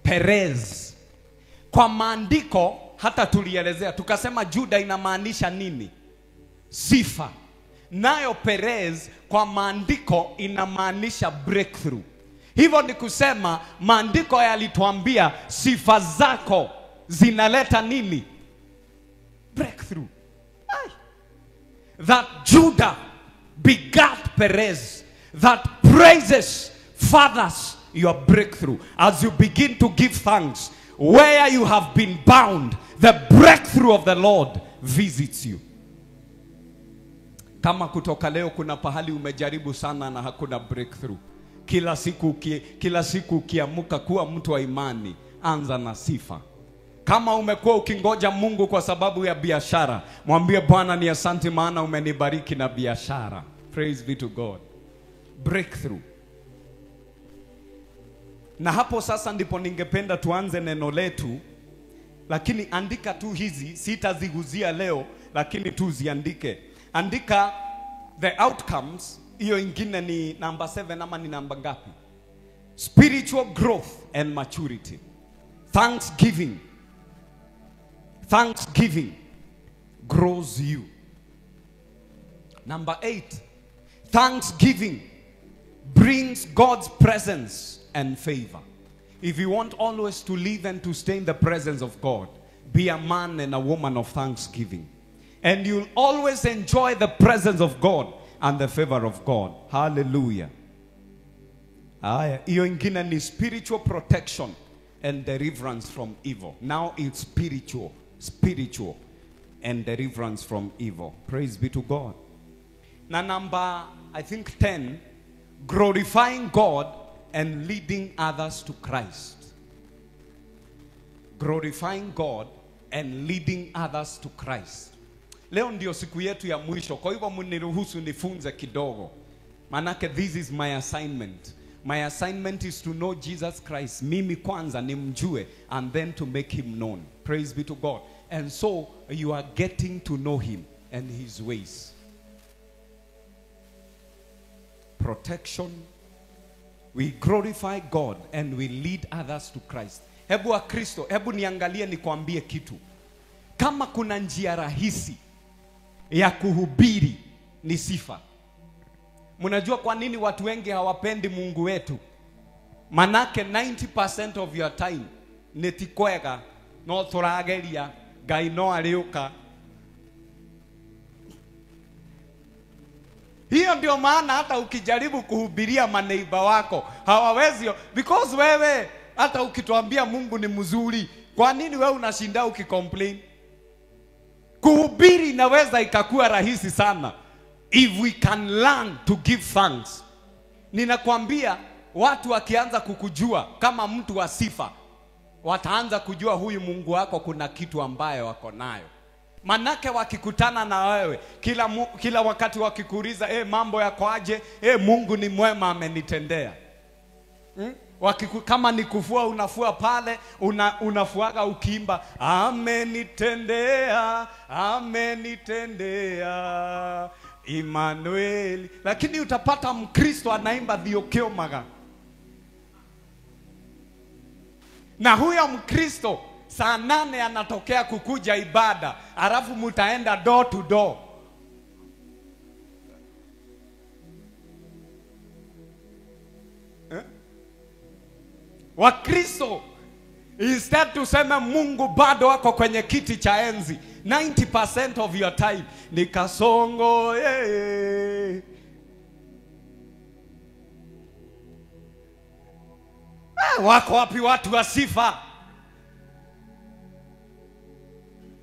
Perez. Kwa maandiko hata tulielezea, tukasema Judah inamaanisha nini? Sifa. Nayo Perez kwa maandiko inamaanisha breakthrough. Hivyo ni kusema maandiko yalituambia sifa zako zinaleta nini? Breakthrough. Ay. That Judah begat Perez, that praises fathers your breakthrough. As you begin to give thanks, where you have been bound, the breakthrough of the Lord visits you. Kama kutoka leo kuna pahali umejaribu sana na hakuna breakthrough, kila siku ukiamuka kuwa mtu wa imani, anza na sifa. Kama umekuwa ukingoja Mungu kwa sababu ya biashara, mwambie Bwana ni asante maana umenibariki na biashara. Praise be to God. Breakthrough. Na hapo sasa ndipo ningependa tuanze neno letu, lakini andika tu hizi, sitaziguzia leo, lakini tu ziandike. Andika the outcomes. Hiyo ingine ni number 7 ama ni namba ngapi? Spiritual growth and maturity. Thanksgiving. Thanksgiving grows you. Number 8, thanksgiving brings God's presence and favor. If you want always to live and to stay in the presence of God, be a man and a woman of thanksgiving. And you'll always enjoy the presence of God and the favor of God. Hallelujah. Aya, hiyo ingine ni spiritual protection and deliverance from evil. Now it's spiritual, spiritual and deliverance from evil. Praise be to God. Na number, I think 10, glorifying God and leading others to Christ. Glorifying God and leading others to Christ. Leo ndio siku yetu ya mwisho, kwa hivyo mniruhusu nifunze kidogo. Manake this is my assignment. My assignment is to know Jesus Christ. Mimi kwanza nimjue and then to make him known. Praise be to God. And so you are getting to know him and his ways. Protection. We glorify God and we lead others to Christ. Hebu wa Kristo, hebu niangalie nikwambie kitu. Kama kuna njia rahisi ya kuhubiri ni sifa. Mnajua kwa nini watu wengi hawapendi Mungu wetu? Manake 90% of your time ni tikwega no turageria Ngai no ariuka. Hiyo ndio maana hata ukijaribu kuhubiria maneiba wako hawawezi, because wewe hata ukituambia Mungu ni mzuri, kwa nini wewe unashinda ukicomplain? Kuhubiri inaweza ikakuwa rahisi sana if we can learn to give thanks. Ninakwambia watu wakianza kukujua kama mtu wa sifa, wataanza kujua huyu Mungu wako kuna kitu ambayo wako nayo. Manake wakikutana na wewe kila wakati wakikuuliza, mambo yako aje? Mungu ni mwema amenitendea. Kama ni kufua unafua pale, unafuaga ukiimba amenitendea, amenitendea Emmanuel. Lakini utapata Mkristo anaimba Thiokiomaga. Na huyo Mkristo saa 8 anatokea kukuja ibada, alafu mutaenda door to door. Wakristo instead tuseme Mungu bado wako kwenye kiti cha enzi, 90% of your time ni kasongo. Wako wapi watu wa sifa?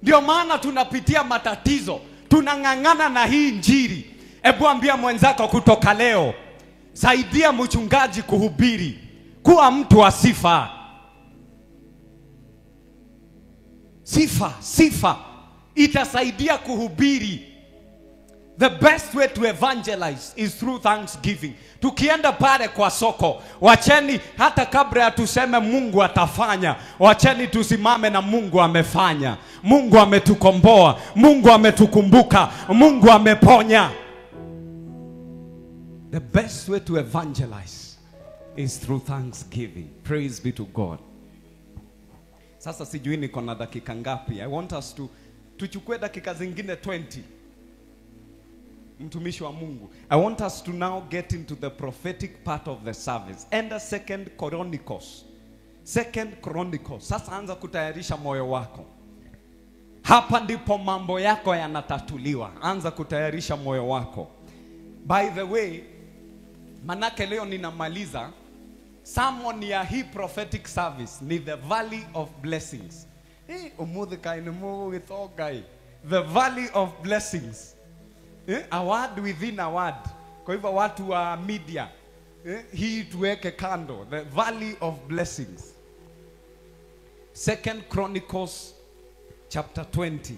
Ndio maana tunapitia matatizo, tunang'ang'ana na hii injili. Ebu ambia mwenzako kutoka leo, saidia mchungaji kuhubiri, kuwa mtu wa sifa. Sifa, sifa itasaidia kuhubiri. The best way to evangelize is through thanksgiving. Tukienda pale kwa soko, wacheni hata kabla ya tuseme Mungu atafanya, wacheni tusimame na Mungu amefanya. Mungu ametukomboa, Mungu ametukumbuka, Mungu ameponya. The best way to evangelize is through thanksgiving. Praise be to God. Sasa sijui niko na dakika ngapi. I want us to tuchukue dakika zingine 20. Mtumishi wa Mungu, I want us to now get into the prophetic part of the service. Enda Second Chronicles. Second Chronicles. Sasa anza kutayarisha moyo wako. Hapa ndipo mambo yako yanatatuliwa. Anza kutayarisha moyo wako. By the way, manake leo ninamaliza sermon ya hii prophetic service ni the Valley of Blessings. Umuthi kai ni Mungu githogai. The Valley of Blessings. A word within a word. Kwa hivyo watu wa media, hii tuweke kando. The Valley of Blessings. Second Chronicles chapter 20.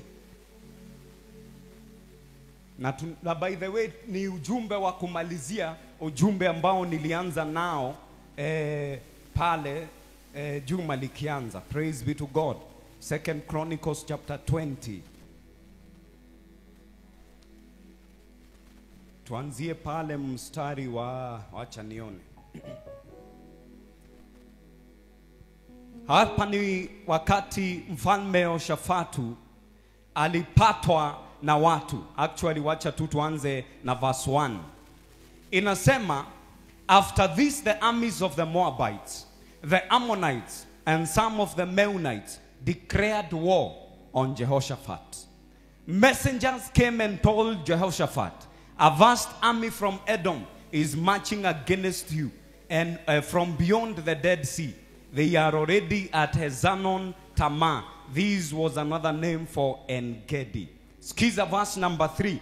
Na by the way, ni ujumbe wa kumalizia ujumbe ambao nilianza nao pale juma likianza. Praise be to God. Second Chronicles chapter 20. Tuanzie pale mstari wa, wacha nione. Hapa ni wakati mfalme Yehoshafatu alipatwa na watu. Actually wacha tu tuanze na verse 1. Inasema, after this the armies of the Moabites, the Ammonites and some of the Meunites declared war on Jehoshaphat. Messengers came and told Jehoshaphat, a vast army from Edom is marching against you, and from beyond the Dead Sea. They are already at Hazanon Tamar. This was another name for En-Gedi. Skiza verse number 3.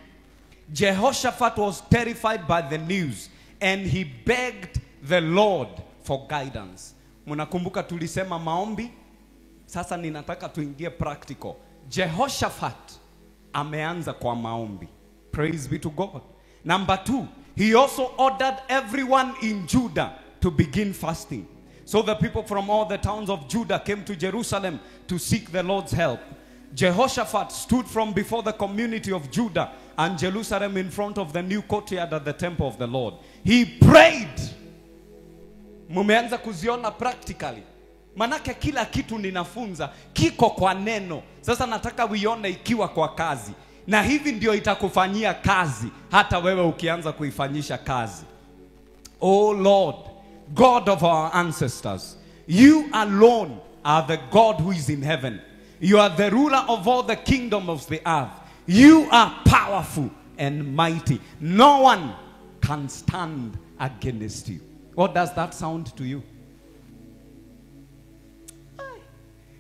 Jehoshaphat was terrified by the news, and he begged the Lord for guidance. Mnakumbuka tulisema maombi? Sasa ninataka tuingie practical. Jehoshaphat ameanza kwa maombi. Praise be to God. Number 2, he also ordered everyone in Judah to begin fasting. So the people from all the towns of Judah came to Jerusalem to seek the Lord's help. Jehoshaphat stood from before the community of Judah and Jerusalem in front of the new courtyard at the temple of the Lord. He prayed. Mumeanza kuziona practically. Manake kila kitu ninafunza kiko kwa neno. Sasa nataka uione ikiwa kwa kazi. Na hivi ndio itakufanyia kazi hata wewe ukianza kuifanyisha kazi. Oh Lord, God of our ancestors, you alone are the God who is in heaven. You are the ruler of all the kingdom of the earth. You are powerful and mighty. No one can stand against you. What does that sound to you?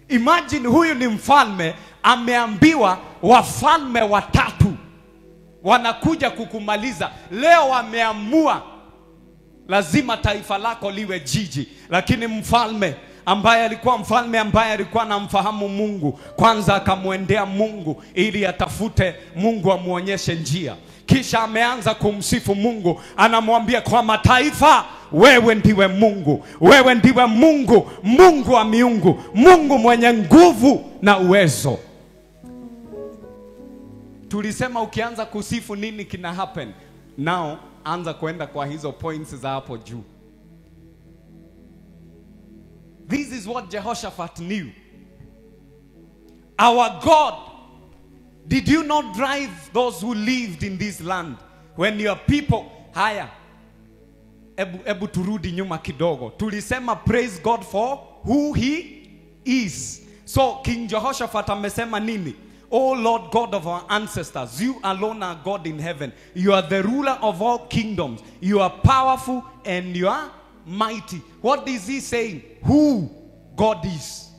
Imagine huyu ni mfalme ameambiwa wafalme watatu wanakuja kukumaliza. Leo wameamua lazima taifa lako liwe jiji. Lakini mfalme ambaye alikuwa mfalme ambaye alikuwa anamfahamu Mungu, kwanza akamwendea Mungu ili atafute Mungu amuonyeshe njia. Kisha ameanza kumsifu Mungu, anamwambia kwa mataifa, wewe ndiwe Mungu, wewe ndiwe Mungu, Mungu wa miungu, Mungu mwenye nguvu na uwezo. Tulisema ukianza kusifu nini kina happen? Now anza kuenda kwa hizo points za hapo juu. This is what Jehoshaphat knew. Our God, did you not drive those who lived in this land when your people... Haya, ebu turudi nyuma kidogo. Tulisema praise God for who he is. So King Jehoshaphat amesema nini? O Lord God of our ancestors, you alone are God in heaven. You are the ruler of all kingdoms. You are powerful and you are mighty. What is he saying? Who God is.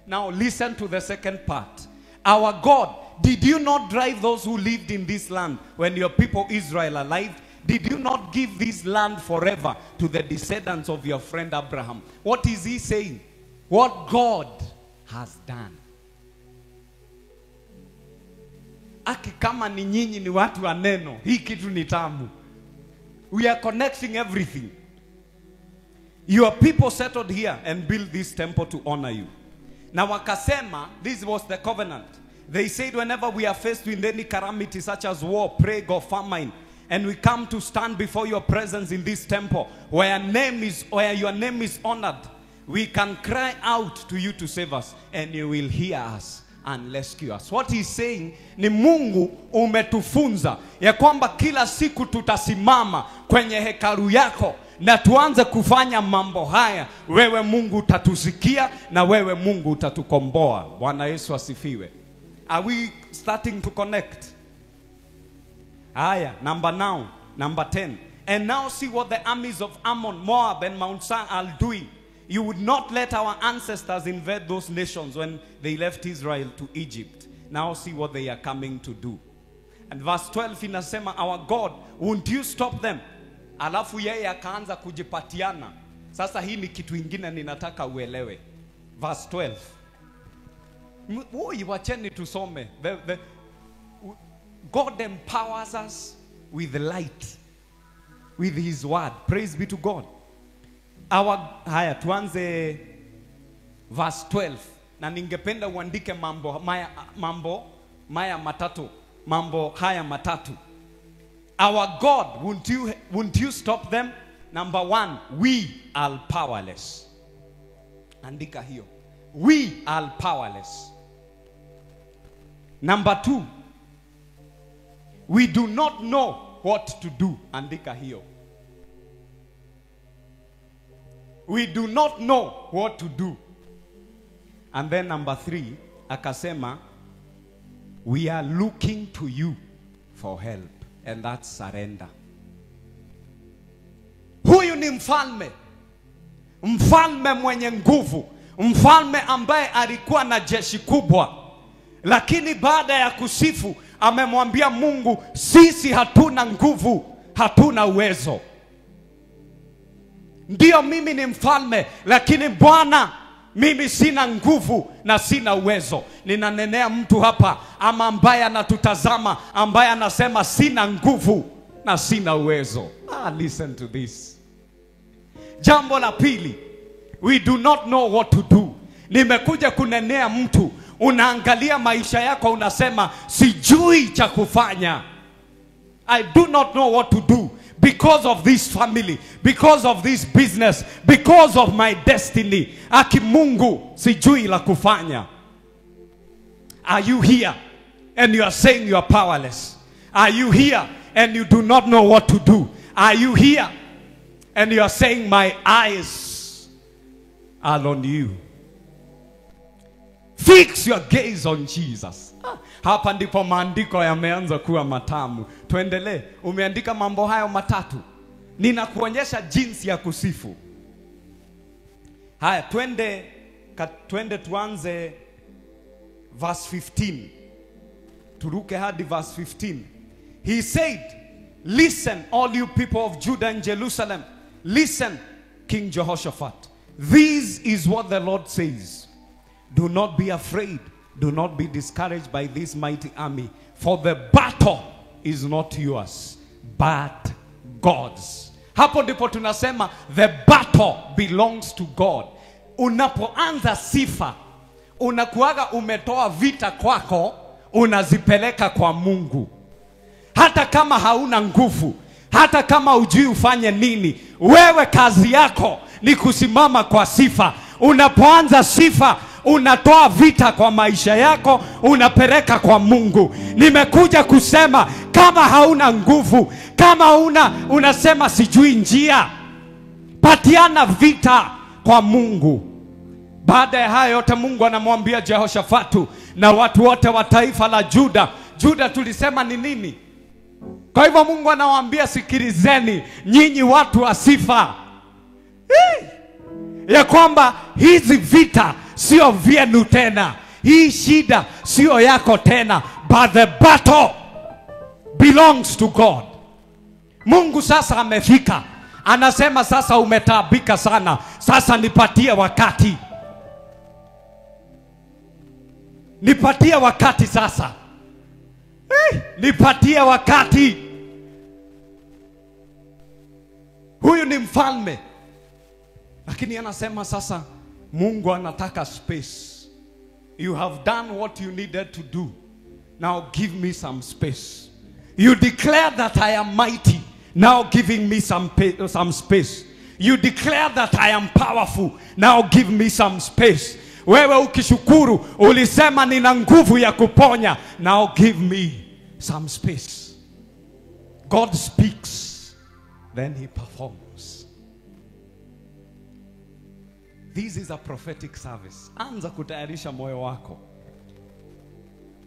Now listen to the second part. Our God, did you not drive those who lived in this land when your people Israel alive? Did you not give this land forever to the descendants of your friend Abraham? What is he saying? What God has done. Aki kama ni nyinyi ni watu wa neno, hii kitu ni tamu. We are connecting everything. Your people settled here and built this temple to honor you. Na wakasema, this was the covenant. They said whenever we are faced with any calamity such as war, plague or famine, and we come to stand before your presence in this temple where your name is honored, we can cry out to you to save us, and you will hear us. and rescue us. What he's saying ni Mungu umetufunza ya kwamba kila siku tutasimama kwenye hekalu yako na tuanze kufanya mambo haya. Wewe Mungu utatusikia na wewe Mungu utatukomboa. Bwana Yesu asifiwe. Are we starting to connect? Haya, number 10. And now see what the armies of Ammon, Moab, and Mount Seir are doing. You would not let our ancestors invade those nations when they left Israel to Egypt. Now see what they are coming to do. And verse 12 inasema, our God, won't you stop them? Alafu yeye akaanza kujipatiana. Sasa hii ni kitu ingine ninataka uelewe. Verse 12. Woi, wacheni tusome. God empowers us with light, with his word. Praise be to God. Haya, tuanze verse 12. Na ningependa uandike mambo haya matatu. Our God, won't you stop them? Number 1, we are powerless. Andika hiyo. We are powerless. Number 2, we do not know what to do. Andika hiyo. We do not know what to do. And then number 3, akasema, we are looking to you for help. And that's surrender. Huyu ni mfalme. Mfalme mwenye nguvu. Mfalme ambaye alikuwa na jeshi kubwa. Lakini baada ya kusifu, amemwambia Mungu, sisi hatuna nguvu, hatuna uwezo. Ndiyo mimi ni mfalme, lakini Bwana, mimi sina nguvu na sina uwezo. Ninanenea mtu hapa ama ambaye anatutazama, ambaye anasema sina nguvu na sina uwezo. Listen to this. Jambo la pili, we do not know what to do. Nimekuja kunenea mtu, unaangalia maisha yako unasema sijui cha kufanya. I do not know what to do because of this family, because of this business, because of my destiny. Aki Mungu, sijui la kufanya. Are you here and you are saying you are powerless? Are you here and you do not know what to do? Are you here and you are saying my eyes are on you? Fix your gaze on Jesus. Hapa ndipo maandiko yameanza kuwa matamu. Tuendelee. Umeandika mambo hayo matatu. Ninakuonyesha jinsi ya kusifu. Haya, twende tuanze verse 15. Turuke hadi verse 15. He said, listen, all you people of Judah and Jerusalem. Listen, King Jehoshaphat. This is what the Lord says. Do not be afraid. Do not be discouraged by this mighty army. For the battle is not yours, but God's. Hapo ndipo tunasema the battle belongs to God. Unapoanza sifa, unakuaga umetoa vita kwako, unazipeleka kwa Mungu. Hata kama hauna nguvu, hata kama hujui ufanye nini, wewe kazi yako ni kusimama kwa sifa. Unapoanza sifa, unatoa vita kwa maisha yako, unapeleka kwa Mungu. Nimekuja kusema kama hauna nguvu, kama unasema sijui njia, patiana vita kwa Mungu. Baada ya hayo yote, Mungu anamwambia Jehoshafatu na watu wote wa taifa la Juda. Juda tulisema ni nini? Kwa hivyo Mungu anawaambia sikilizeni nyinyi watu wa sifa, ya kwamba hizi vita sio vyenu tena, hii shida sio yako tena, but the battle belongs to God. Mungu sasa amefika, anasema sasa umetaabika sana, sasa nipatie wakati. Nipatie wakati sasa. Nipatie wakati. Huyu ni mfalme, lakini anasema sasa Mungu anataka space. You have done what you needed to do. Now give me some space. You declare that I am mighty. Now giving me some space. You declare that I am powerful. Now give me some space. Wewe ukishukuru ulisema nina nguvu ya kuponya. Now give me some space. God speaks, then he performs. This is a prophetic service. Anza kutayarisha moyo wako.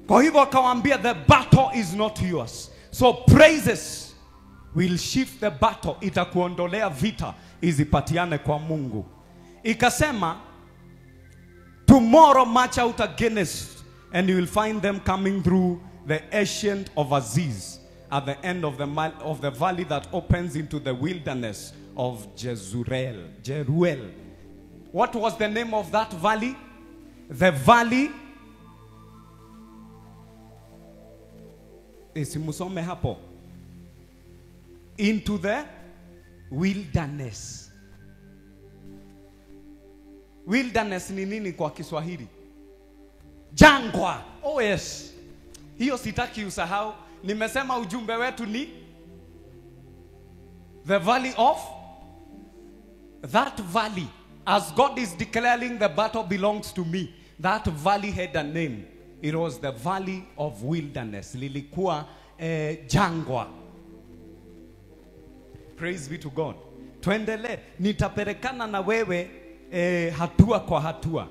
Kwa hivyo akawaambia, the battle is not yours. So praises will shift the battle. Itakuondolea vita izipatiane kwa Mungu. Ikasema, tomorrow march out against, and you will find them coming through the ancient of Aziz at the end of the valley that opens into the wilderness of Jeruel. Jeruel. What was the name of that valley? The valley. Simusome hapo. Into the wilderness. Wilderness ni nini kwa Kiswahili? Jangwa. Oh yes. Hiyo sitaki usahau. Nimesema ujumbe wetu ni the valley of that valley. As God is declaring the battle belongs to me, that valley had a name. It was the valley of wilderness. Lilikuwa jangwa. Praise be to God. Tuendele, nitaperekana na wewe hatua kwa hatua.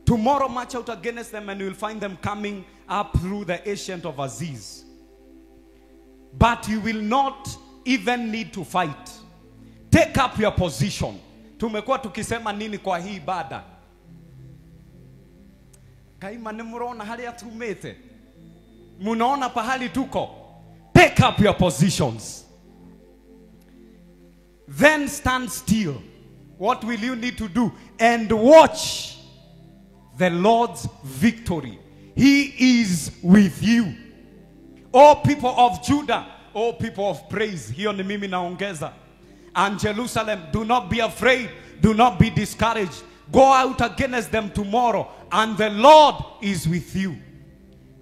Tomorrow march out against them and you will find them coming up through the ancient of Aziz. But you will not even need to fight. Take up your position. Tumekuwa tukisema nini kwa hii ibada? Kaima ni murona hali ya tumete. Munaona pahali tuko. Take up your positions. Then stand still. What will you need to do? And watch the Lord's victory. He is with you. O people of Judah, O people of praise. Hiyo ni mimi naongeza. And Jerusalem, do not be afraid. Do not be discouraged. Go out against them tomorrow, and the Lord is with you.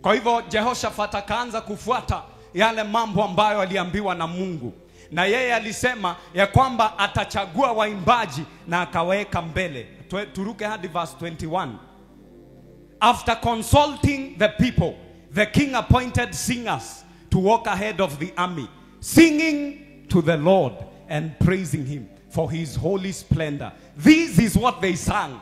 Kwa hivyo Jehoshaphat akaanza kufuata yale mambo ambayo aliambiwa na Mungu. Na yeye alisema ya kwamba atachagua waimbaji na akaweka mbele. Turuke hadi verse 21. After consulting the people, the king appointed singers to walk ahead of the army, singing to the Lord and praising him for his holy splendor. This is what they sang.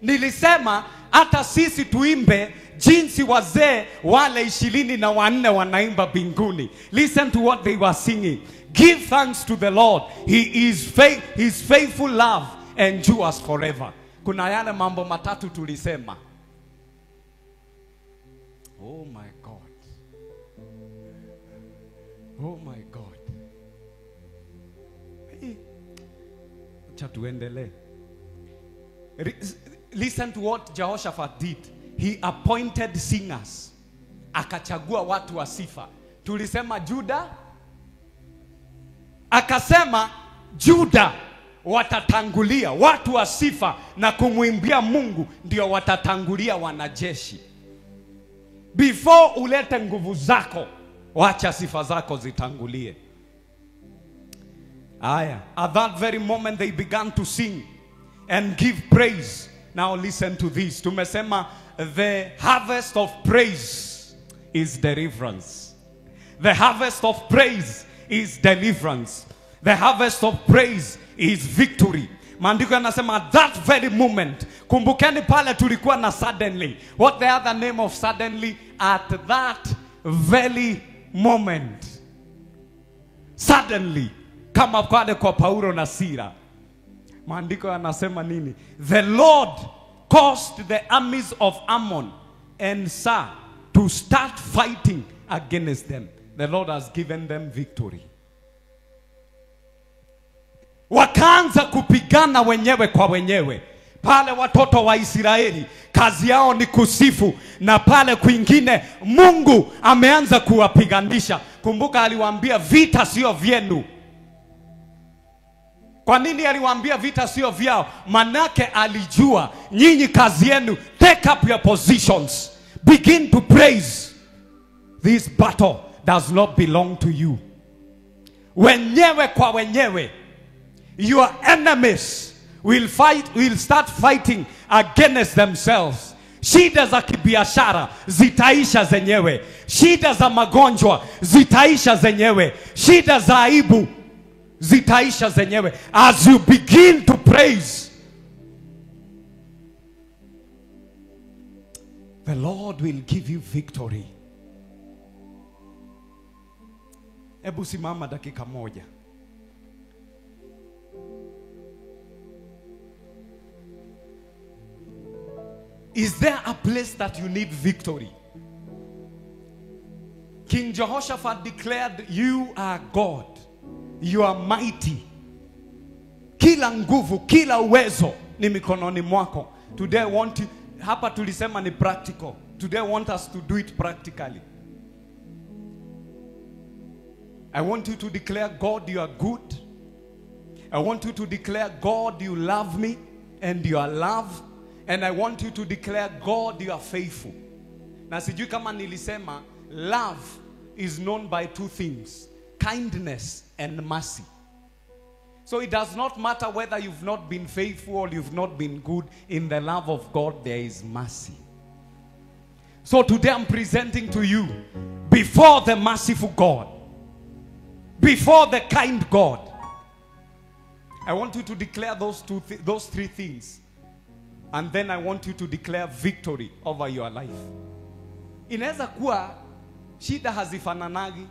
Nilisema hata sisi tuimbe jinsi wazee wale 24 wanaimba binguni. Listen to what they were singing. Give thanks to the Lord. He is his faithful love endures forever. Kuna yale mambo matatu tulisema. Oh my God. Oh my God. Hey. Acha tuendelee. Listen to what Jehoshaphat did. He appointed singers. Akachagua watu wa sifa. Tulisema Juda. Akasema Juda watatangulia watu wa sifa na kumwimbia Mungu ndio watatangulia wanajeshi. Before ulete nguvu zako, wacha sifa zako zitangulie. Aya, at that very moment they began to sing and give praise. Now listen to this. Tumesema the harvest of praise is deliverance. The harvest of praise is deliverance. The harvest of praise is victory. Maandiko yanasema at that very moment. Kumbukeni pale tulikuwa na suddenly. What the other name of suddenly? At that very moment. Suddenly. Kama pale kwa Paulo na Sila. Maandiko yanasema nini? The Lord caused the armies of Ammon and Sar to start fighting against them. The Lord has given them victory. Wakaanza kupigana wenyewe kwa wenyewe. Pale watoto wa Israeli kazi yao ni kusifu, na pale kwingine Mungu ameanza kuwapiganisha. Kumbuka aliwaambia vita sio vyenu. Kwa nini aliwaambia vita sio vyao? Manake alijua nyinyi kazi yenu, take up your positions, begin to praise. This battle does not belong to you. Wenyewe kwa wenyewe, your enemies will start fighting against themselves. Shida za kibiashara zitaisha zenyewe. Shida za magonjwa zitaisha zenyewe. Shida za aibu zitaisha zenyewe. As you begin to praise, the Lord will give you victory. Ebu simama dakika moja. Is there a place that you need victory? King Jehoshaphat declared, you are God. You are mighty. Kila nguvu, kila uwezo ni mikononi mwako. Today I want you, hapa tulisema ni practical. Today I want us to do it practically. I want you to declare, God, you are good. I want you to declare, God, you love me and you are love. And I want you to declare, God, you are faithful. Na sijui kama nilisema, love is known by two things: kindness and mercy. So it does not matter whether you've not been faithful or you've not been good. In the love of God, there is mercy. So today I'm presenting to you, before the merciful God, before the kind God, I want you to declare those three things. And then I want you to declare victory over your life. Inaweza kuwa shida hazifananagi.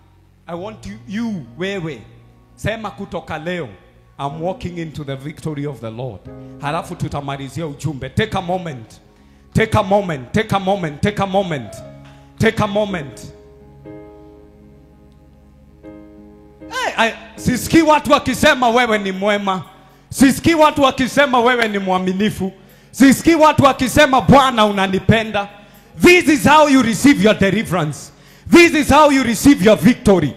I want you wewe, sema kutoka leo, I'm walking into the victory of the Lord. Halafu tutamalizia ujumbe. Take a moment. Take a moment. Take a moment. Take a moment. Take a moment. Hey, sisikii watu wakisema wewe ni mwema. Sisikii watu wakisema wewe ni mwaminifu. Sisikii watu wakisema Bwana unanipenda. This is how you receive your deliverance. This is how you receive your victory.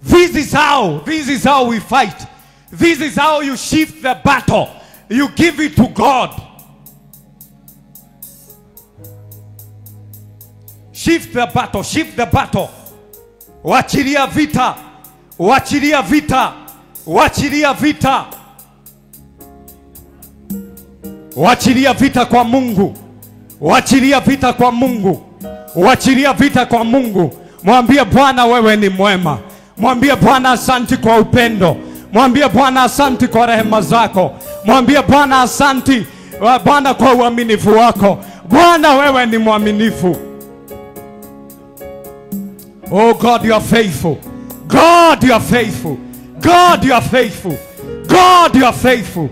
This is how we fight. This is how you shift the battle. You give it to God. Shift the battle, shift the battle. Wachilia vita. Wachilia vita. Wachilia vita. Wachilia vita kwa Mungu. Wachilia vita kwa Mungu. Wachilia vita kwa Mungu. Mwambie Bwana wewe ni mwema. Mwambie Bwana asanti kwa upendo. Mwambie Bwana asanti kwa rehema zako. Mwambie Bwana asanti Bwana kwa uaminifu wako. Bwana wewe ni mwaminifu. Oh God, you are faithful. God, you are faithful. God, you are faithful. God, you are faithful.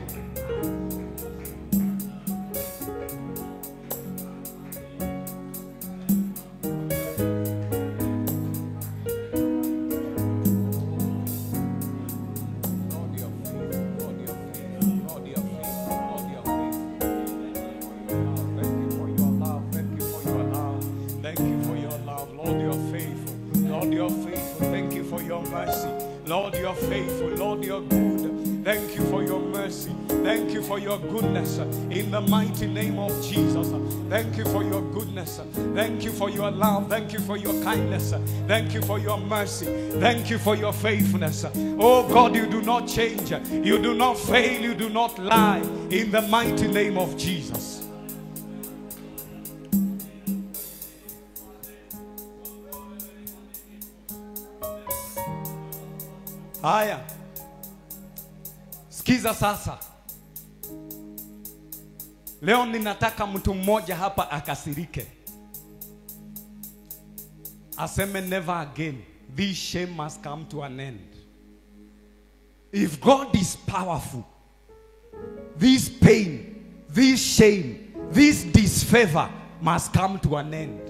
Thank you for your love. Thank you for your kindness. Thank you for your mercy. Thank you for your faithfulness. Oh God, you do not change. You do not fail. You do not lie. In the mighty name of Jesus. Haya. Sikiza sasa. Leo ninataka mtu mmoja hapa akasirike. Aseme never again. This shame must come to an end. If God is powerful, this pain, this shame, this disfavor must come to an end.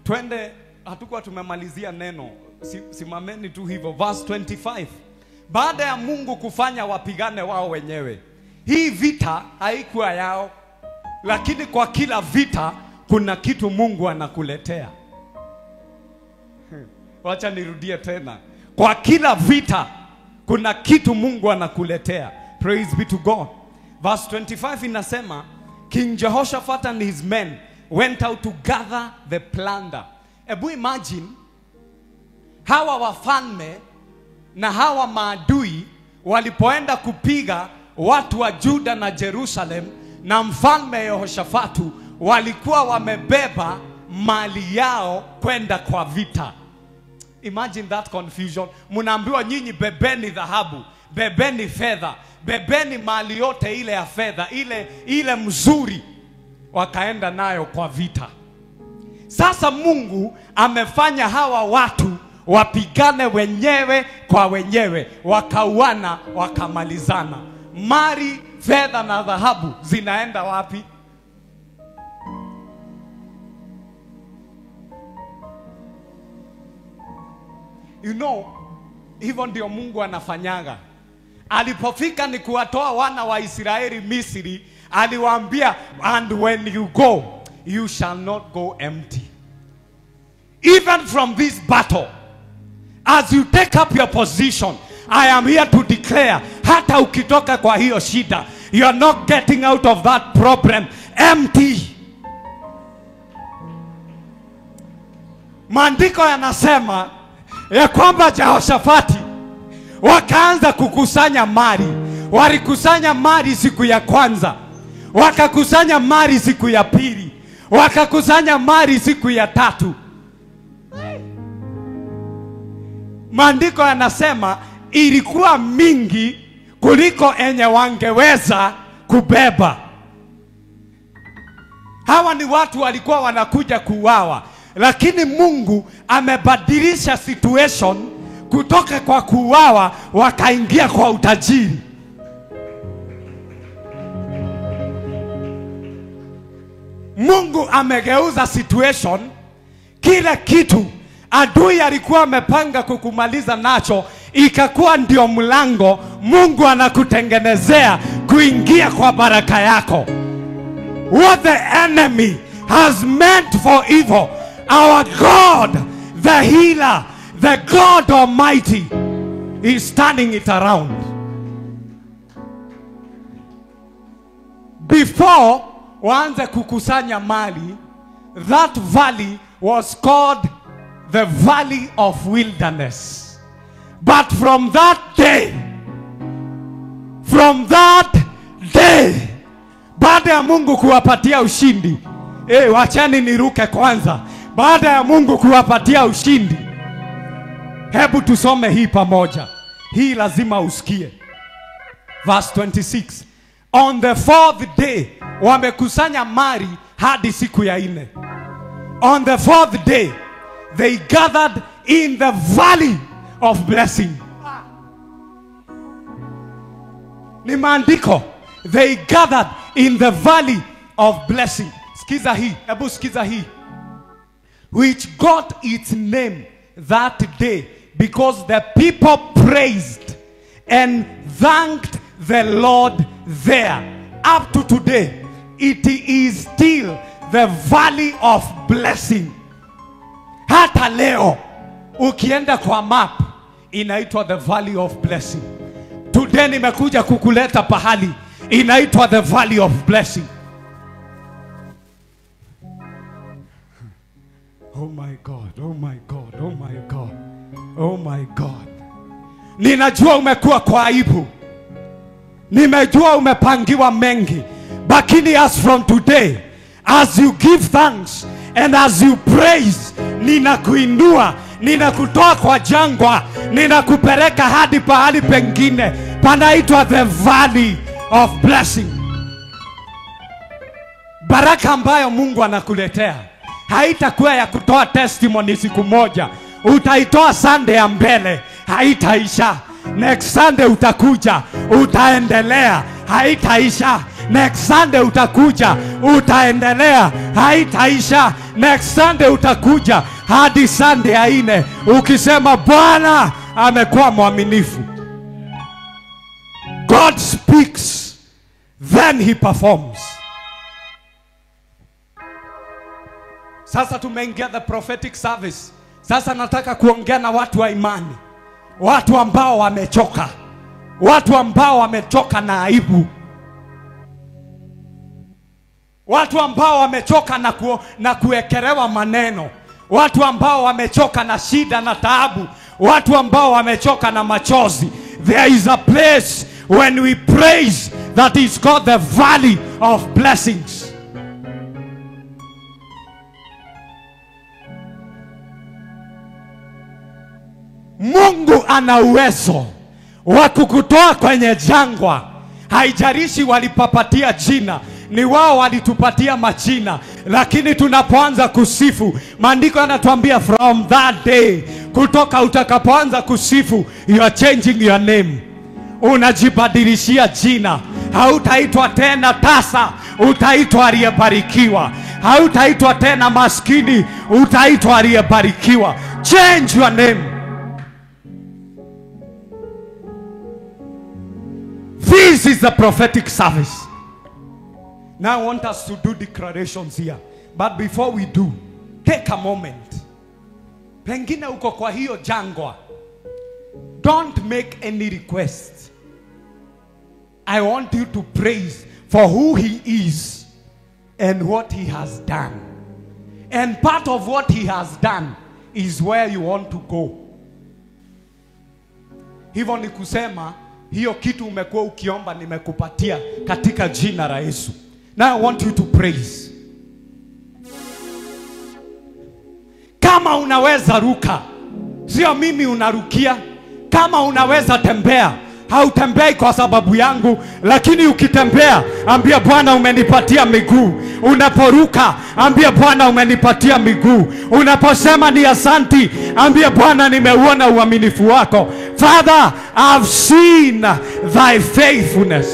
Twende, hatukuwa tumemalizia neno. Simameni tu hivyo. Verse 25. Baada ya Mungu kufanya wapigane wao wenyewe. Hii vita haikuwa yao. Lakini kwa kila vita kuna kitu Mungu anakuletea. Wacha nirudie tena. Kwa kila vita kuna kitu Mungu anakuletea. Praise be to God. Verse 25 inasema, King Jehoshaphat and his men went out to gather the plunder. Ebu imagine Hawa wafalme na hawa maadui walipoenda kupiga watu wa Juda na Jerusalem na mfalme Yehoshafatu, walikuwa wamebeba mali yao kwenda kwa vita. Imagine that confusion. Mnaambiwa nyinyi bebeni dhahabu, bebeni fedha, bebeni mali yote ile ya fedha, ile mzuri, wakaenda nayo kwa vita. Sasa Mungu amefanya hawa watu wapigane wenyewe kwa wenyewe, wakauana, wakamalizana. Mali, fedha na dhahabu zinaenda wapi? You know, hivyo ndio Mungu anafanyaga. Alipofika ni kuwatoa wana wa Israeli Misri, aliwaambia, and when you go, you shall not go empty. Even from this battle, as you take up your position, I am here to declare, hata ukitoka kwa hiyo shida, you are not getting out of that problem empty. Maandiko yanasema ya kwamba Jehoshafati wakaanza kukusanya mali. Walikusanya mali siku ya kwanza, wakakusanya mali siku ya pili, wakakusanya mali siku ya tatu. Maandiko yanasema ilikuwa mingi kuliko enye wangeweza kubeba. Hawa ni watu walikuwa wanakuja kuuawa, lakini Mungu amebadilisha situation kutoka kwa kuuawa wakaingia kwa utajiri. Mungu amegeuza situation. Kila kitu adui alikuwa amepanga kukumaliza nacho ikakuwa ndio mlango Mungu anakutengenezea kuingia kwa baraka yako. What the enemy has meant for evil, our God, the healer, the God Almighty, is turning it around. Before waanze kukusanya mali, that valley was called the Valley of Wilderness. But from that day, baada ya Mungu kuwapatia ushindi, wachani niruke kwanza. Baada ya Mungu kuwapatia ushindi, hebu tusome hii pamoja. Hii lazima usikie. Verse 26. On the fourth day, wamekusanya mali hadi siku ya nne. On the fourth day, they gathered in the valley of blessing. Ni maandiko. They gathered in the valley of blessing. Sikiza hii, hebu sikiza hii. Which got its name that day because the people praised and thanked the Lord there. Up to today, it is still the valley of blessing. Hata leo, ukienda kwa map, inaitwa the valley of blessing. Today nimekuja kukuleta pahali, inaitwa the valley of blessing. Oh my God, oh my God, oh my God, oh my God. Ninajua umekuwa kwa aibu. Nimejua umepangiwa mengi. Lakini as from today, as you give thanks and as you praise, ninakuinua, ninakutoa kwa jangwa, ninakupeleka hadi pahali pengine panaitwa the valley of blessing. Baraka ambayo Mungu anakuletea haitakuwa ya kutoa testimony siku moja. Utaitoa Sunday ya mbele, haitaisha. Next Sunday utakuja, utaendelea, haitaisha. Next Sunday utakuja, utaendelea, haitaisha. Next Sunday utakuja hadi Sunday ya nne, ukisema Bwana amekuwa mwaminifu. God speaks, then he performs. Sasa tumeingia the prophetic service. Sasa nataka kuongea na watu wa imani, watu ambao wamechoka, watu ambao wamechoka na aibu, watu ambao wamechoka na kuekelewa maneno, watu ambao wamechoka na shida na taabu, watu ambao wamechoka na machozi. There is a place when we praise that is called the valley of blessings. Mungu ana uwezo wa kukutoa kwenye jangwa. Haijalishi walipapatia jina, ni wao walitupatia majina, lakini tunapoanza kusifu, maandiko yanatuambia from that day, kutoka utakapoanza kusifu, you are changing your name. Unajibadilishia jina. Hautaitwa tena tasa, utaitwa aliyebarikiwa. Hautaitwa tena maskini, utaitwa aliyebarikiwa. Change your name. This is the prophetic service. Now I want us to do declarations here. But before we do, take a moment. Pengine uko kwa hiyo jangwa. Don't make any request. I want you to praise for who he is and what he has done. And part of what he has done is where you want to go. Hivyo ni kusema, hiyo kitu umekuwa ukiomba nimekupatia katika jina la Yesu. Now I want you to praise. Kama unaweza ruka, sio mimi unarukia. Kama unaweza tembea, hautembei kwa sababu yangu, lakini ukitembea, ambia Bwana umenipatia miguu. Unaporuka, ambia Bwana umenipatia miguu. Unaposema ni asanti, ambia Bwana nimeuona uaminifu wako. Father, I've seen thy faithfulness.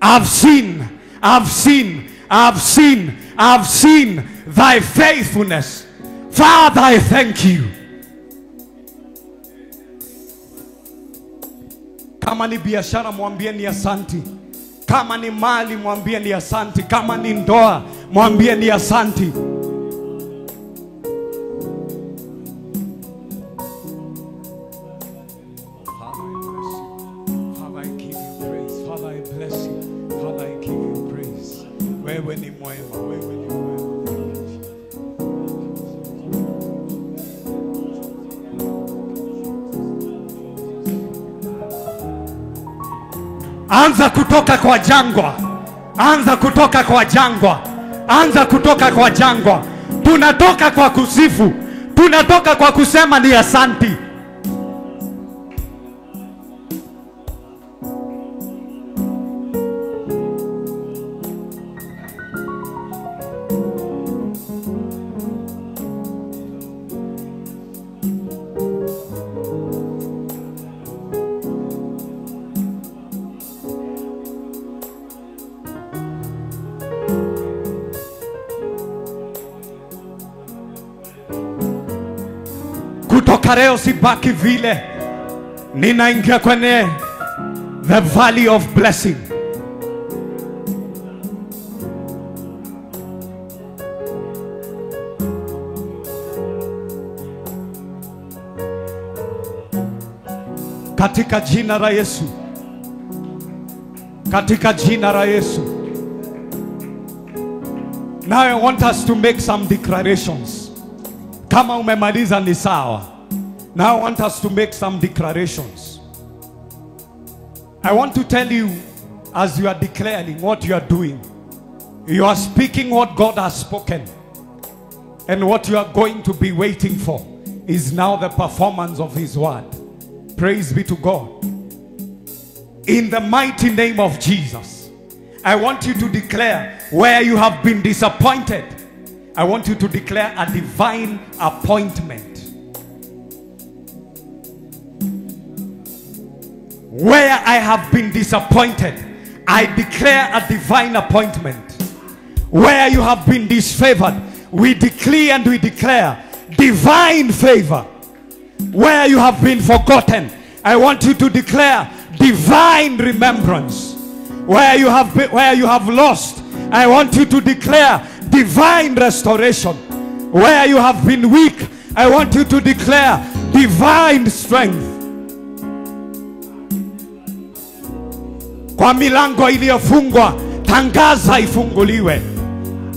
I've seen, I've seen, I've seen, I've seen thy faithfulness. Father, I thank you. Kama ni biashara mwambie ni asanti. Kama ni mali mwambie ni asanti. Kama ni ndoa mwambie ni asanti. Father, I bless you. Father, I give you praise. Father, I bless you. Father, I give you praise. Wewe ni mwema, wewe ni mwema. Anza kutoka kwa jangwa. Anza kutoka kwa jangwa. Anza kutoka kwa jangwa. Tunatoka kwa kusifu. Tunatoka kwa kusema ni asanti. Kutoka leo sibaki vile. Ninaingia kwenye the valley of blessing. Katika jina la Yesu. Katika jina la Yesu. Now I want us to make some declarations. Kama umemaliza ni sawa. Now I want us to make some declarations. I want to tell you, as you are declaring what you are doing, you are speaking what God has spoken. And what you are going to be waiting for is now the performance of his word. Praise be to God. In the mighty name of Jesus, I want you to declare where you have been disappointed. I want you to declare a divine appointment. Where I have been disappointed, I declare a divine appointment. Where you have been disfavored, we decree and we declare divine favor. Where you have been forgotten, I want you to declare divine remembrance. Where you have lost, I want you to declare divine restoration. Where you have been weak, I want you to declare divine strength. Kwa milango iliyofungwa, tangaza ifunguliwe.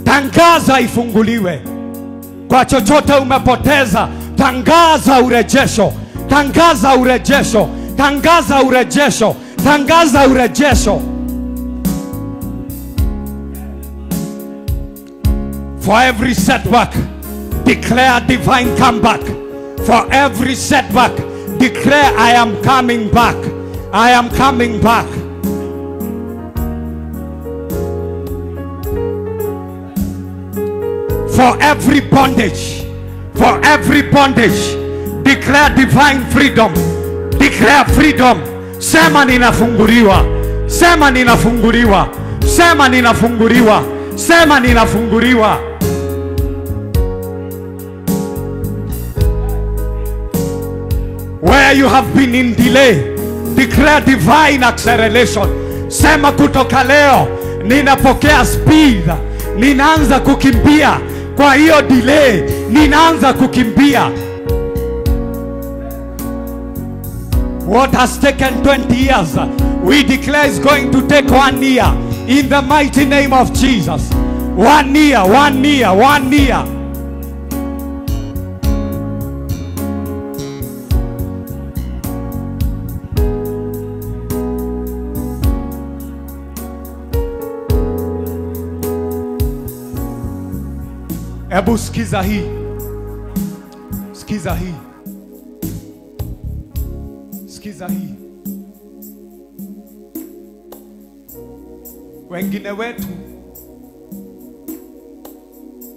Tangaza ifunguliwe. Kwa chochote umepoteza, tangaza urejesho. Tangaza urejesho. Tangaza urejesho. Tangaza urejesho. For every setback, declare divine comeback. For every setback, declare I am coming back. I am coming back. For every bondage, for every bondage, declare divine freedom. Declare freedom. Sema ninafunguliwa. Sema ninafunguliwa. Sema ninafunguliwa. Sema ninafunguliwa. Where you have been in delay, declare divine acceleration. Sema kutoka leo ninapokea speed. Ninaanza kukimbia. Kwa hiyo delay, ninaanza kukimbia. What has taken 20 years, we declare is going to take 1 year. In the mighty name of Jesus. 1 year, 1 year, 1 year. Ebu sikiza hii. Sikiza hii. Sikiza hii. Wengine wetu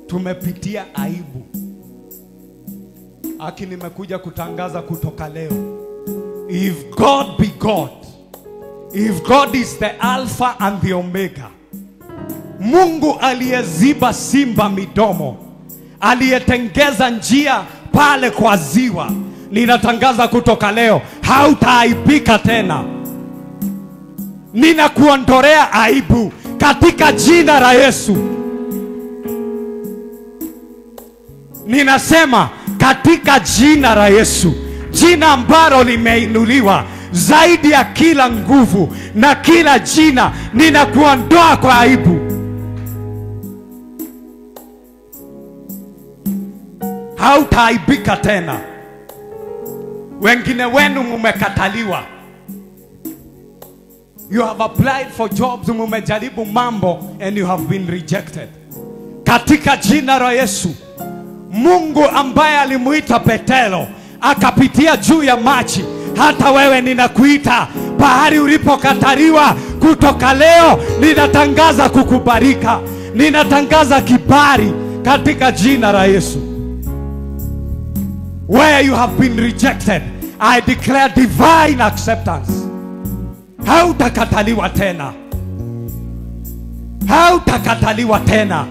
tumepitia aibu. Aki nimekuja kutangaza kutoka leo. If God be God, if God is the Alpha and the Omega, Mungu aliyeziba simba midomo, aliyetengeza njia pale kwa ziwa, ninatangaza kutoka leo, hautaaibika tena. Ninakuondolea aibu katika jina la Yesu. Ninasema katika jina la Yesu, jina ambalo limeinuliwa zaidi ya kila nguvu na kila jina, ninakuondoa kwa aibu. Hautaaibika tena. Wengine wenu mumekataliwa. You have applied for jobs, mumejaribu mambo, and you have been rejected. Katika jina la Yesu, Mungu ambaye alimuita Petero akapitia juu ya maji, hata wewe ninakuita pahali ulipokataliwa, kutoka leo ninatangaza kukubarika, ninatangaza kibali katika jina la Yesu. Where you have been rejected, I declare divine acceptance. Hautakataliwa tena. Hautakataliwa tena.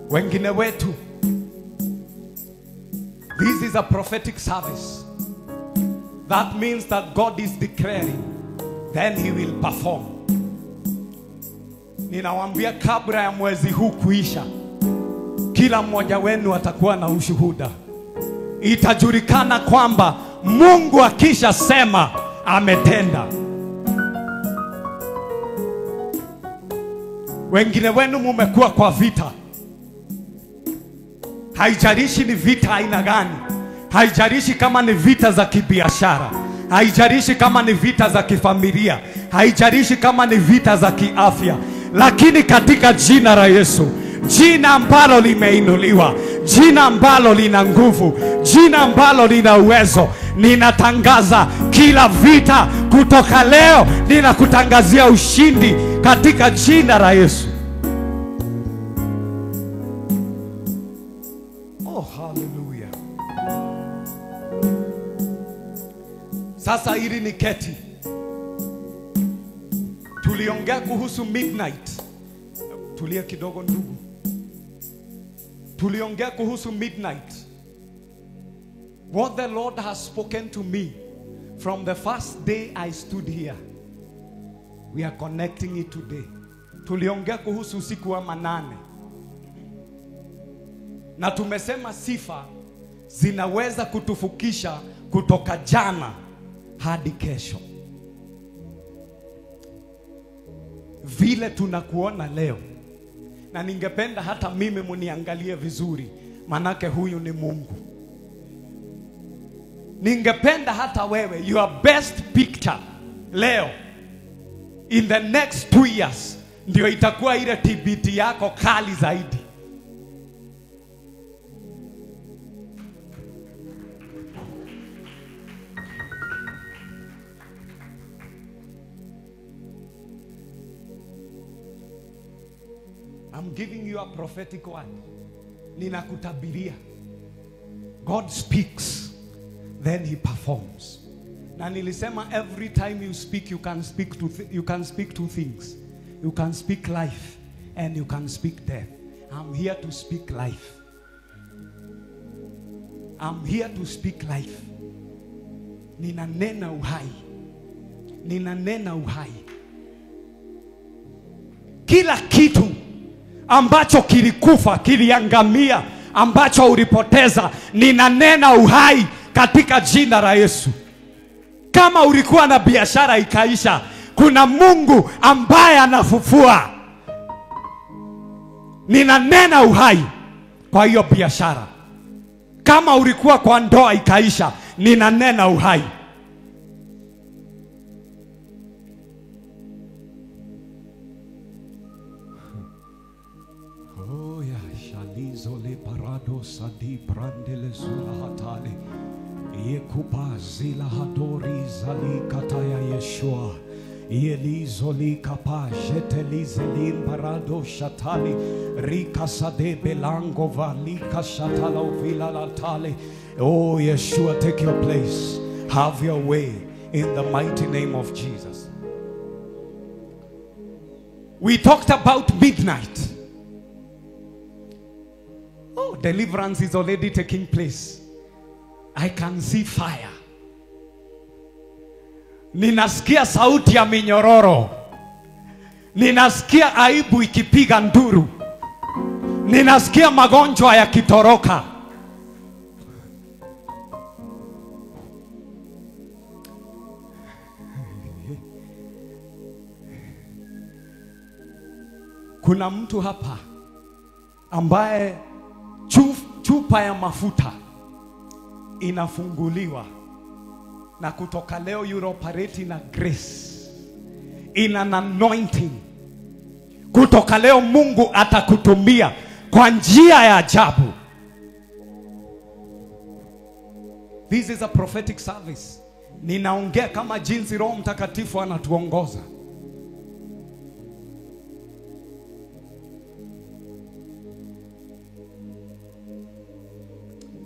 Wengine wetu, this is a prophetic service. That means that God is declaring, then he will perform. Ninawaambia kabla ya mwezi huu kuisha, kila mmoja wenu atakuwa na ushuhuda. Itajulikana kwamba Mungu akisha sema ametenda. Wengine wenu mumekuwa kwa vita. Haijalishi ni vita aina gani. Haijalishi kama ni vita za kibiashara. Haijalishi kama ni vita za kifamilia. Haijalishi kama ni vita za kiafya. Lakini katika jina la Yesu, jina ambalo limeinuliwa, jina ambalo lina nguvu, jina ambalo lina uwezo, ninatangaza kila vita kutoka leo, ninakutangazia ushindi katika jina la Yesu. Oh, hallelujah. Sasa hili ni keti. Tuliongea kuhusu midnight. Tulia kidogo ndugu. Tuliongea kuhusu midnight. What the Lord has spoken to me from the first day I stood here, we are connecting it today. Tuliongea kuhusu usiku wa manane. Na tumesema sifa zinaweza kutufukisha kutoka jana hadi kesho. Vile tunakuona leo, na ningependa hata mimi muniangalie vizuri, manake huyu ni Mungu. Ningependa hata wewe, your best picture leo, in the next 2 years, ndio itakuwa ile TBT yako kali zaidi. I'm giving you a prophetic word. Ninakutabiria. God speaks, then he performs. Na nilisema every time you speak, you can speak two things. You can speak life and you can speak death. I'm here to speak life. I'm here to speak life. Ninanena uhai. Ninanena uhai. Kila kitu ambacho kilikufa, kiliangamia, ambacho ulipoteza, ninanena uhai katika jina la Yesu. Kama ulikuwa na biashara ikaisha, kuna Mungu ambaye anafufua. Ninanena uhai kwa hiyo biashara. Kama ulikuwa kwa ndoa ikaisha, ninanena uhai. Oh ya shalizole parado sadi brandele zula hatale yekupa zila hadori zali kataya Yeshua yelizoli kapa jetelize parado shatali rika sade belango valika shatala uvila latale. Oh Yeshua, take your place, have your way in the mighty name of Jesus. We talked about midnight. Oh, deliverance is already taking place. I can see fire. Ninasikia sauti ya minyororo. Ninasikia aibu ikipiga nduru. Ninasikia magonjwa yakitoroka. Kuna mtu hapa ambaye chupa ya mafuta inafunguliwa, na kutoka leo you operate in a grace, in an anointing. Kutoka leo Mungu atakutumia kwa njia ya ajabu. This is a prophetic service. Ninaongea kama jinsi Roho Mtakatifu anatuongoza.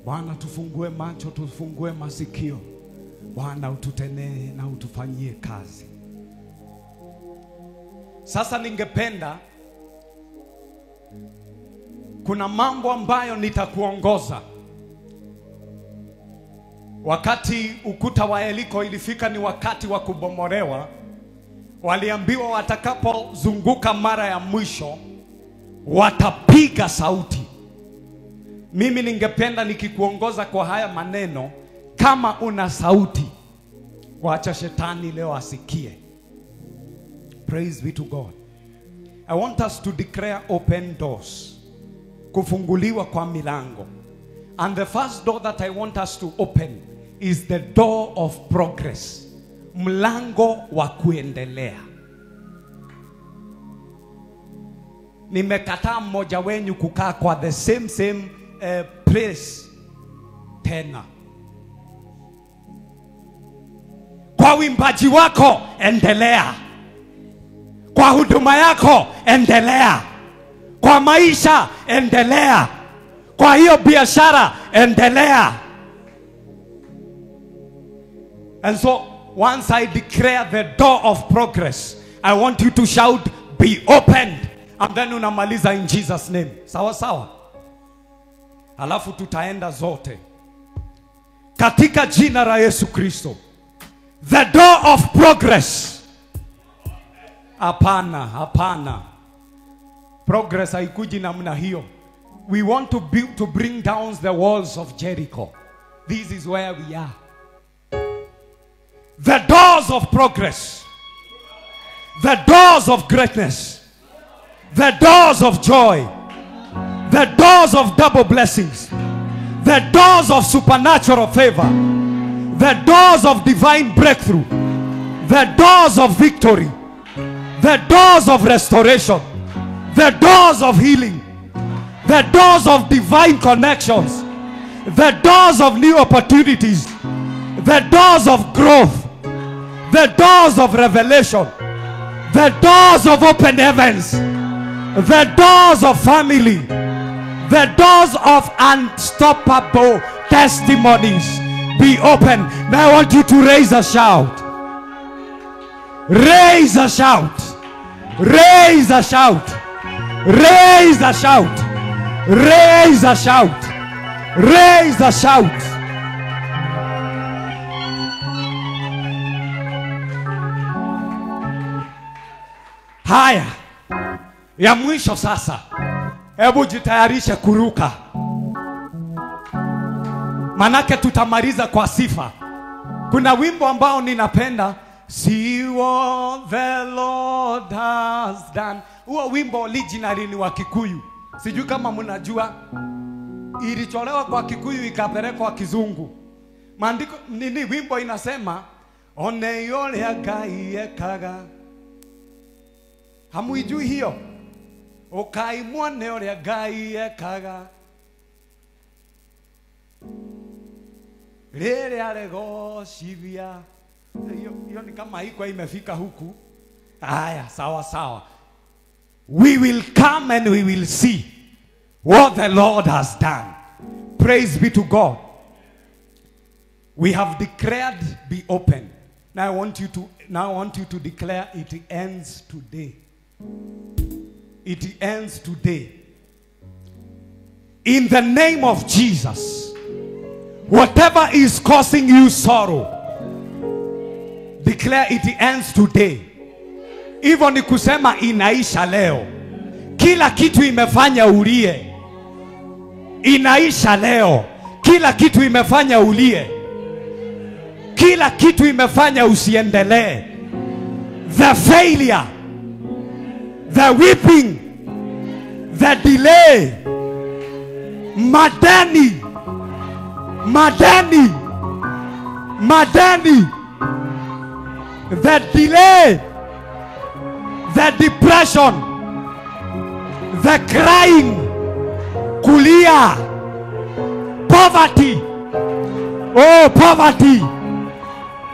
Bwana, tufungue macho, tufungue masikio. Bwana, ututenee na utufanyie kazi. Sasa ningependa, kuna mambo ambayo nitakuongoza. Wakati ukuta wa Yeriko ilifika ni wakati wa kubomolewa, waliambiwa watakapozunguka mara ya mwisho watapiga sauti. Mimi ningependa nikikuongoza kwa haya maneno, kama una sauti, wacha shetani leo asikie. Praise be to God. I want us to declare open doors. Kufunguliwa kwa milango. And the first door that I want us to open is the door of progress. Mlango wa kuendelea. Nimekataa mmoja wenyu kukaa kwa the same place tena. Kwa uimbaji wako endelea. Kwa huduma yako endelea. Kwa maisha endelea. Kwa hiyo biashara endelea. And so once I declare the door of progress, I want you to shout, be opened. And then unamaliza in Jesus name. Sawa sawa. Halafu tutaenda zote katika jina la Yesu Kristo. The door of progress. Hapana, hapana. Progress haikuji namna hiyo. We want to build, to bring down the walls of Jericho. This is where we are. The doors of progress. The doors of greatness, the doors of joy, the doors of double blessings, the doors of supernatural favor, the doors of divine breakthrough, the doors of victory, the doors of restoration, the doors of healing, the doors of divine connections, the doors of new opportunities, the doors of growth, the doors of revelation, the doors of open heavens, the doors of family, the doors of unstoppable testimonies be open. Now I want you to raise a shout. Raise a shout. Raise a shout. Raise a shout. Raise a shout. Raise a shout. Haya, ya mwisho sasa. Hebu jitayarishe kuruka, manake tutamaliza kwa sifa. Kuna wimbo ambao ninapenda, See what the Lord has done. Huo wimbo originally ni wa Kikuyu. Sijui kama mnajua. Ilicholewa kwa Kikuyu ikapelekwa Kizungu. Maandiko nini wimbo inasema, one yole Ngai ekaga. Hamuijui hiyo? Ukaimwone uria Ngai ekaga. Rĩrĩa aregocithia. Hiyo ni kama haikuwa imefika huku. Haya, sawa sawa. We will come and we will see what the Lord has done. Praise be to God. We have declared be open. Now I want you to declare it ends today. It ends today. In the name of Jesus, whatever is causing you sorrow, declare it ends today. Hivyo ni kusema inaisha leo. Kila kitu imefanya ulie, inaisha leo. Kila kitu imefanya ulie, kila kitu imefanya usiendelee. The failure, the weeping, the delay, madeni, madeni, madeni, the delay, the depression, the crying, kulia, poverty, oh poverty,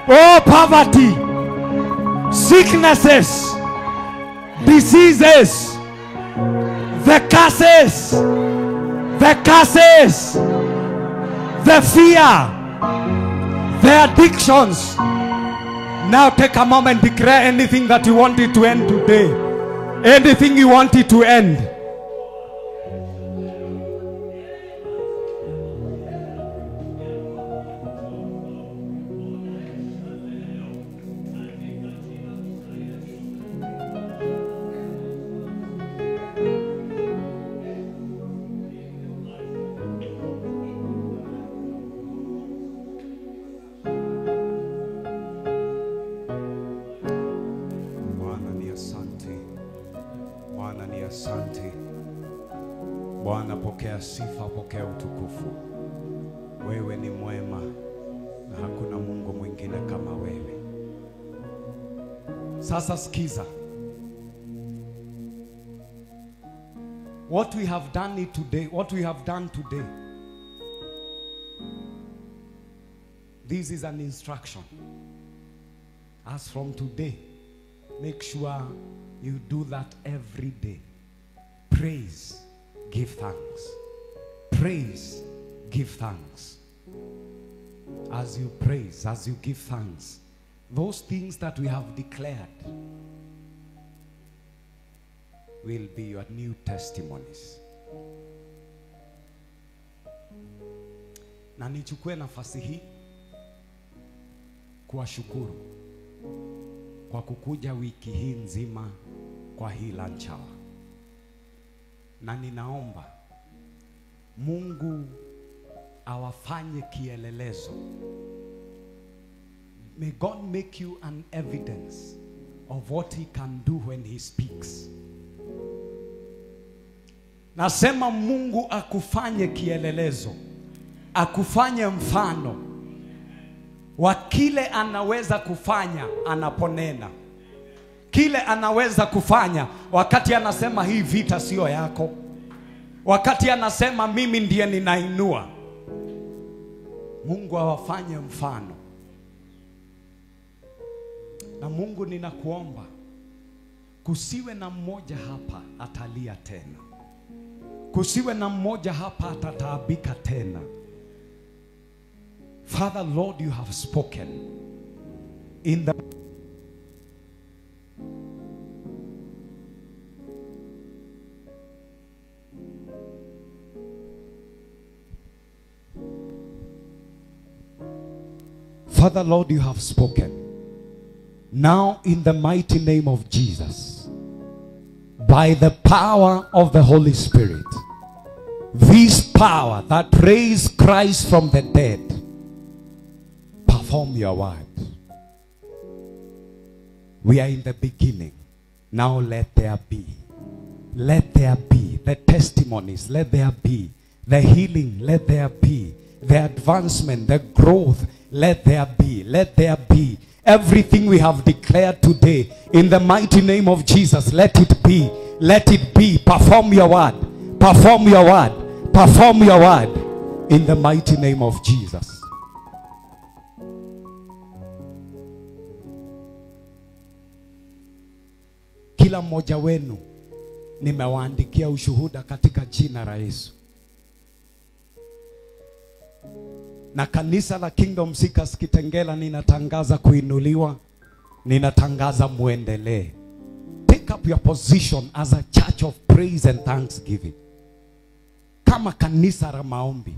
oh poverty, sicknesses, diseases, the curses, the curses, the fear, the addictions. Now take a moment, declare anything that you want it to end today. Anything you want it to end. Bwana, pokea sifa, pokea utukufu. Wewe ni mwema na hakuna Mungu mwingine kama wewe. Sasa sikiza. What we have done today, what we have done today, this is an instruction. As from today, make sure you do that every day. Praise, give thanks. Praise, give thanks. As you praise, as you give thanks, those things that we have declared will be your new testimonies. Na nichukue nafasi hii kuwashukuru kwa kukuja wiki hii nzima kwa hii lunch hour. Na ninaomba Mungu awafanye kielelezo. May God make you an evidence of what he can do when he speaks. Nasema Mungu akufanye kielelezo, akufanye mfano wa kile anaweza kufanya anaponena, kile anaweza kufanya wakati anasema hii vita sio yako, wakati anasema mimi ndiye ninainua. Mungu awafanye mfano. Na Mungu ninakuomba, kusiwe na mmoja hapa atalia tena, kusiwe na mmoja hapa atataabika tena. Father Lord, you have spoken in the Father Lord, you have spoken. Now in the mighty name of Jesus, by the power of the Holy Spirit, this power that raised Christ from the dead, perform your word. We are in the beginning. Now let there be. Let there be the testimonies. Let there be the healing. Let there be the advancement, the growth. Let there be. Let there be. Everything we have declared today, in the mighty name of Jesus, let it be. Let it be. Perform your word. Perform your word. Perform your word. In the mighty name of Jesus. Kila mmoja wenu nimewaandikia ushuhuda katika jina la Yesu. Na kanisa la Kingdom Seekers Kitengela ninatangaza kuinuliwa, ninatangaza muendelee. Take up your position as a church of praise and thanksgiving. Kama kanisa la maombi,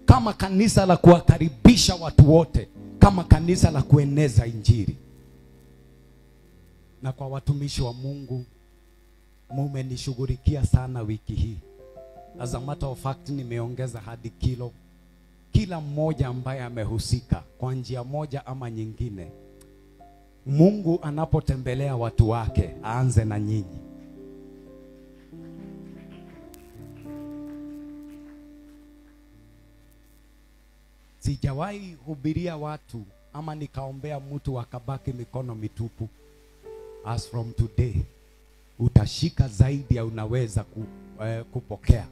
kama kanisa la kuwakaribisha watu wote, kama kanisa la kueneza injili. Na kwa watumishi wa Mungu, mumenishughulikia sana wiki hii. As a matter of fact, nimeongeza hadi kilo. Kila mmoja ambaye amehusika kwa njia moja ama nyingine, Mungu anapotembelea watu wake, aanze na nyinyi. Sijawahi hubiria watu ama nikaombea mtu akabaki mikono mitupu. As from today, utashika zaidi ya unaweza kupokea.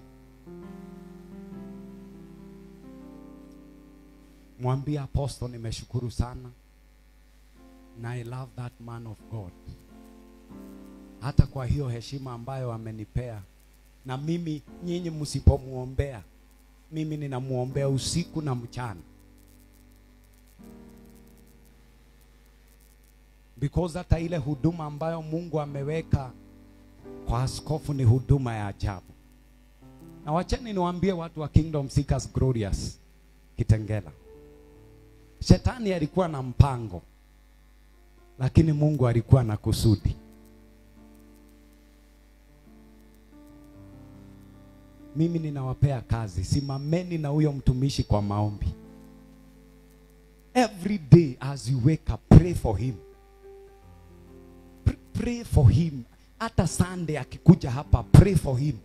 Mwambie apostle, nimeshukuru sana. Na I love that man of God. Hata kwa hiyo heshima ambayo amenipea. Na mimi, nyinyi msipomuombea, mimi ninamuombea usiku na mchana. Because hata ile huduma ambayo Mungu ameweka kwa askofu ni huduma ya ajabu. Na wacheni niwaambie watu wa Kingdom Seekers Glorious Kitengela, Shetani alikuwa na mpango, lakini Mungu alikuwa na kusudi. Mimi ninawapea kazi, simameni na huyo mtumishi kwa maombi. Every day as you wake up, pray for him. Pray for him. Hata Sunday akikuja hapa, pray for him.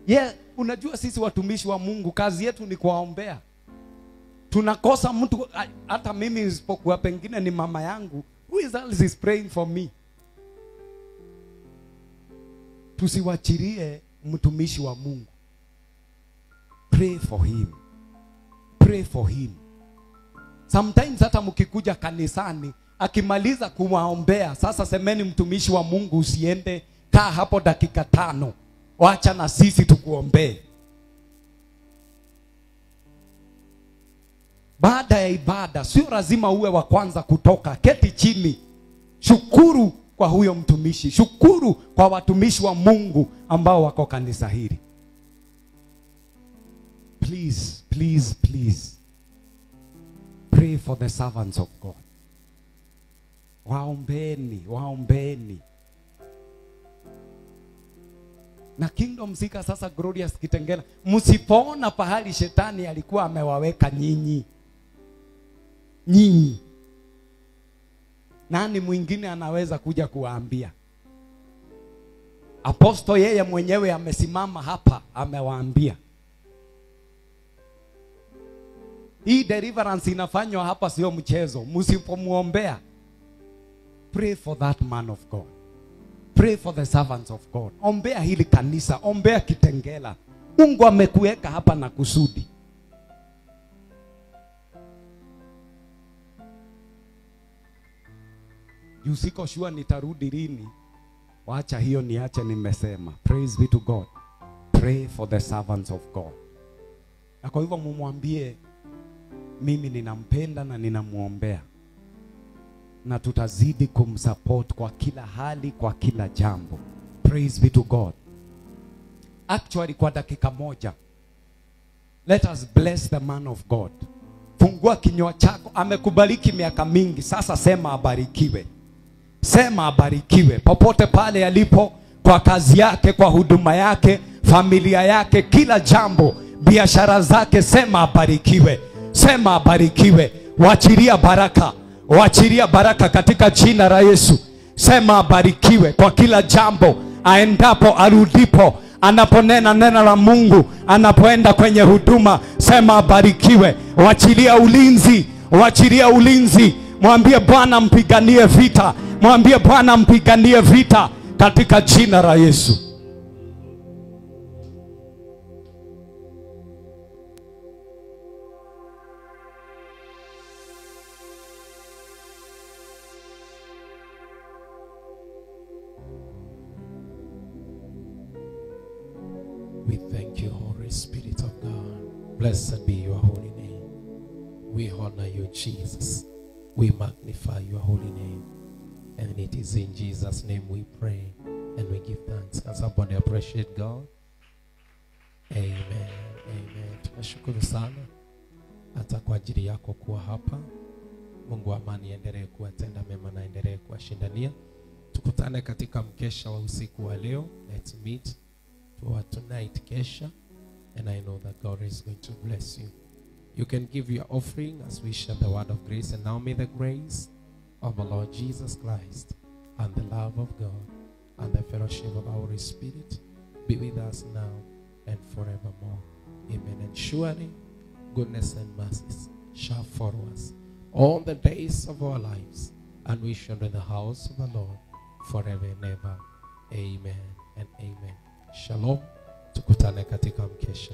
Yeah, unajua sisi watumishi wa Mungu kazi yetu ni kuwaombea. Tunakosa mtu, hata mimi isipokuwa pengine ni mama yangu, who is else is praying for me? Tusiwachirie mtumishi wa Mungu. Pray for him. Pray for him. Sometimes hata mkikuja kanisani, akimaliza kuwaombea, sasa semeni mtumishi wa Mungu usiende, kaa hapo dakika 5. Wacha na sisi tukuombee. Baada ya ibada, sio lazima uwe wa kwanza kutoka. Keti chini. Shukuru kwa huyo mtumishi. Shukuru kwa watumishi wa Mungu ambao wako kanisa hili. Please, please, please. Pray for the servants of God. Waombeni, waombeni. Na Kingdom Seekers sasa Glorious Kitengela, msipoona pahali shetani alikuwa amewaweka nyinyi. Nyinyi. Nani mwingine anaweza kuja kuwaambia? Aposto yeye mwenyewe amesimama hapa amewaambia. Hii deliverance inafanywa hapa sio mchezo. Msipomuombea. Pray for that man of God. Pray for the servants of God. Ombea hili kanisa, ombea Kitengela. Mungu amekuweka hapa na kusudi. Siko sure nitarudi lini. Wacha hiyo niache nimesema. Praise be to God. Pray for the servants of God. Na kwa hivyo mumwambie mimi ninampenda na ninamuombea. Na tutazidi kumsupport kwa kila hali, kwa kila jambo. Praise be to God. Actually kwa dakika moja, let us bless the man of God. Fungua kinywa chako. Amekubariki miaka mingi. Sasa sema abarikiwe. Sema abarikiwe. Popote pale alipo, kwa kazi yake, kwa huduma yake, familia yake, kila jambo, biashara zake, sema abarikiwe. Sema abarikiwe. Wachilia baraka. Wachilia baraka katika jina la Yesu. Sema abarikiwe kwa kila jambo, aendapo, arudipo, anaponena neno la Mungu, anapoenda kwenye huduma, sema abarikiwe. Wachilia ulinzi, wachilia ulinzi. Mwambie Bwana mpiganie vita. Mwambie Bwana mpiganie vita katika jina la Yesu. We thank you, Holy Spirit of God. Blessed be your holy name. We honor you, Jesus. We magnify your holy name. And it is in Jesus' name we pray and we give thanks. Can somebody appreciate God? Amen. Amen. Tunashukuru sana hata kwa ajili yako kuwa hapa. Mungu wa amani endelee kuwatenda mema na endelee kuwashindania. Tukutane katika mkesha wa usiku wa leo. Let's meet for tonight kesha, and I know that God is going to bless you. You can give your offering as we share the word of grace. And now may the grace of our Lord Jesus Christ and the love of God and the fellowship of our Holy Spirit be with us now and forevermore. Amen. And surely goodness and mercies shall follow us all the days of our lives, and we shall be in the house of the Lord forever and ever. Amen and amen. Shalom. Tukutane katika mkesha.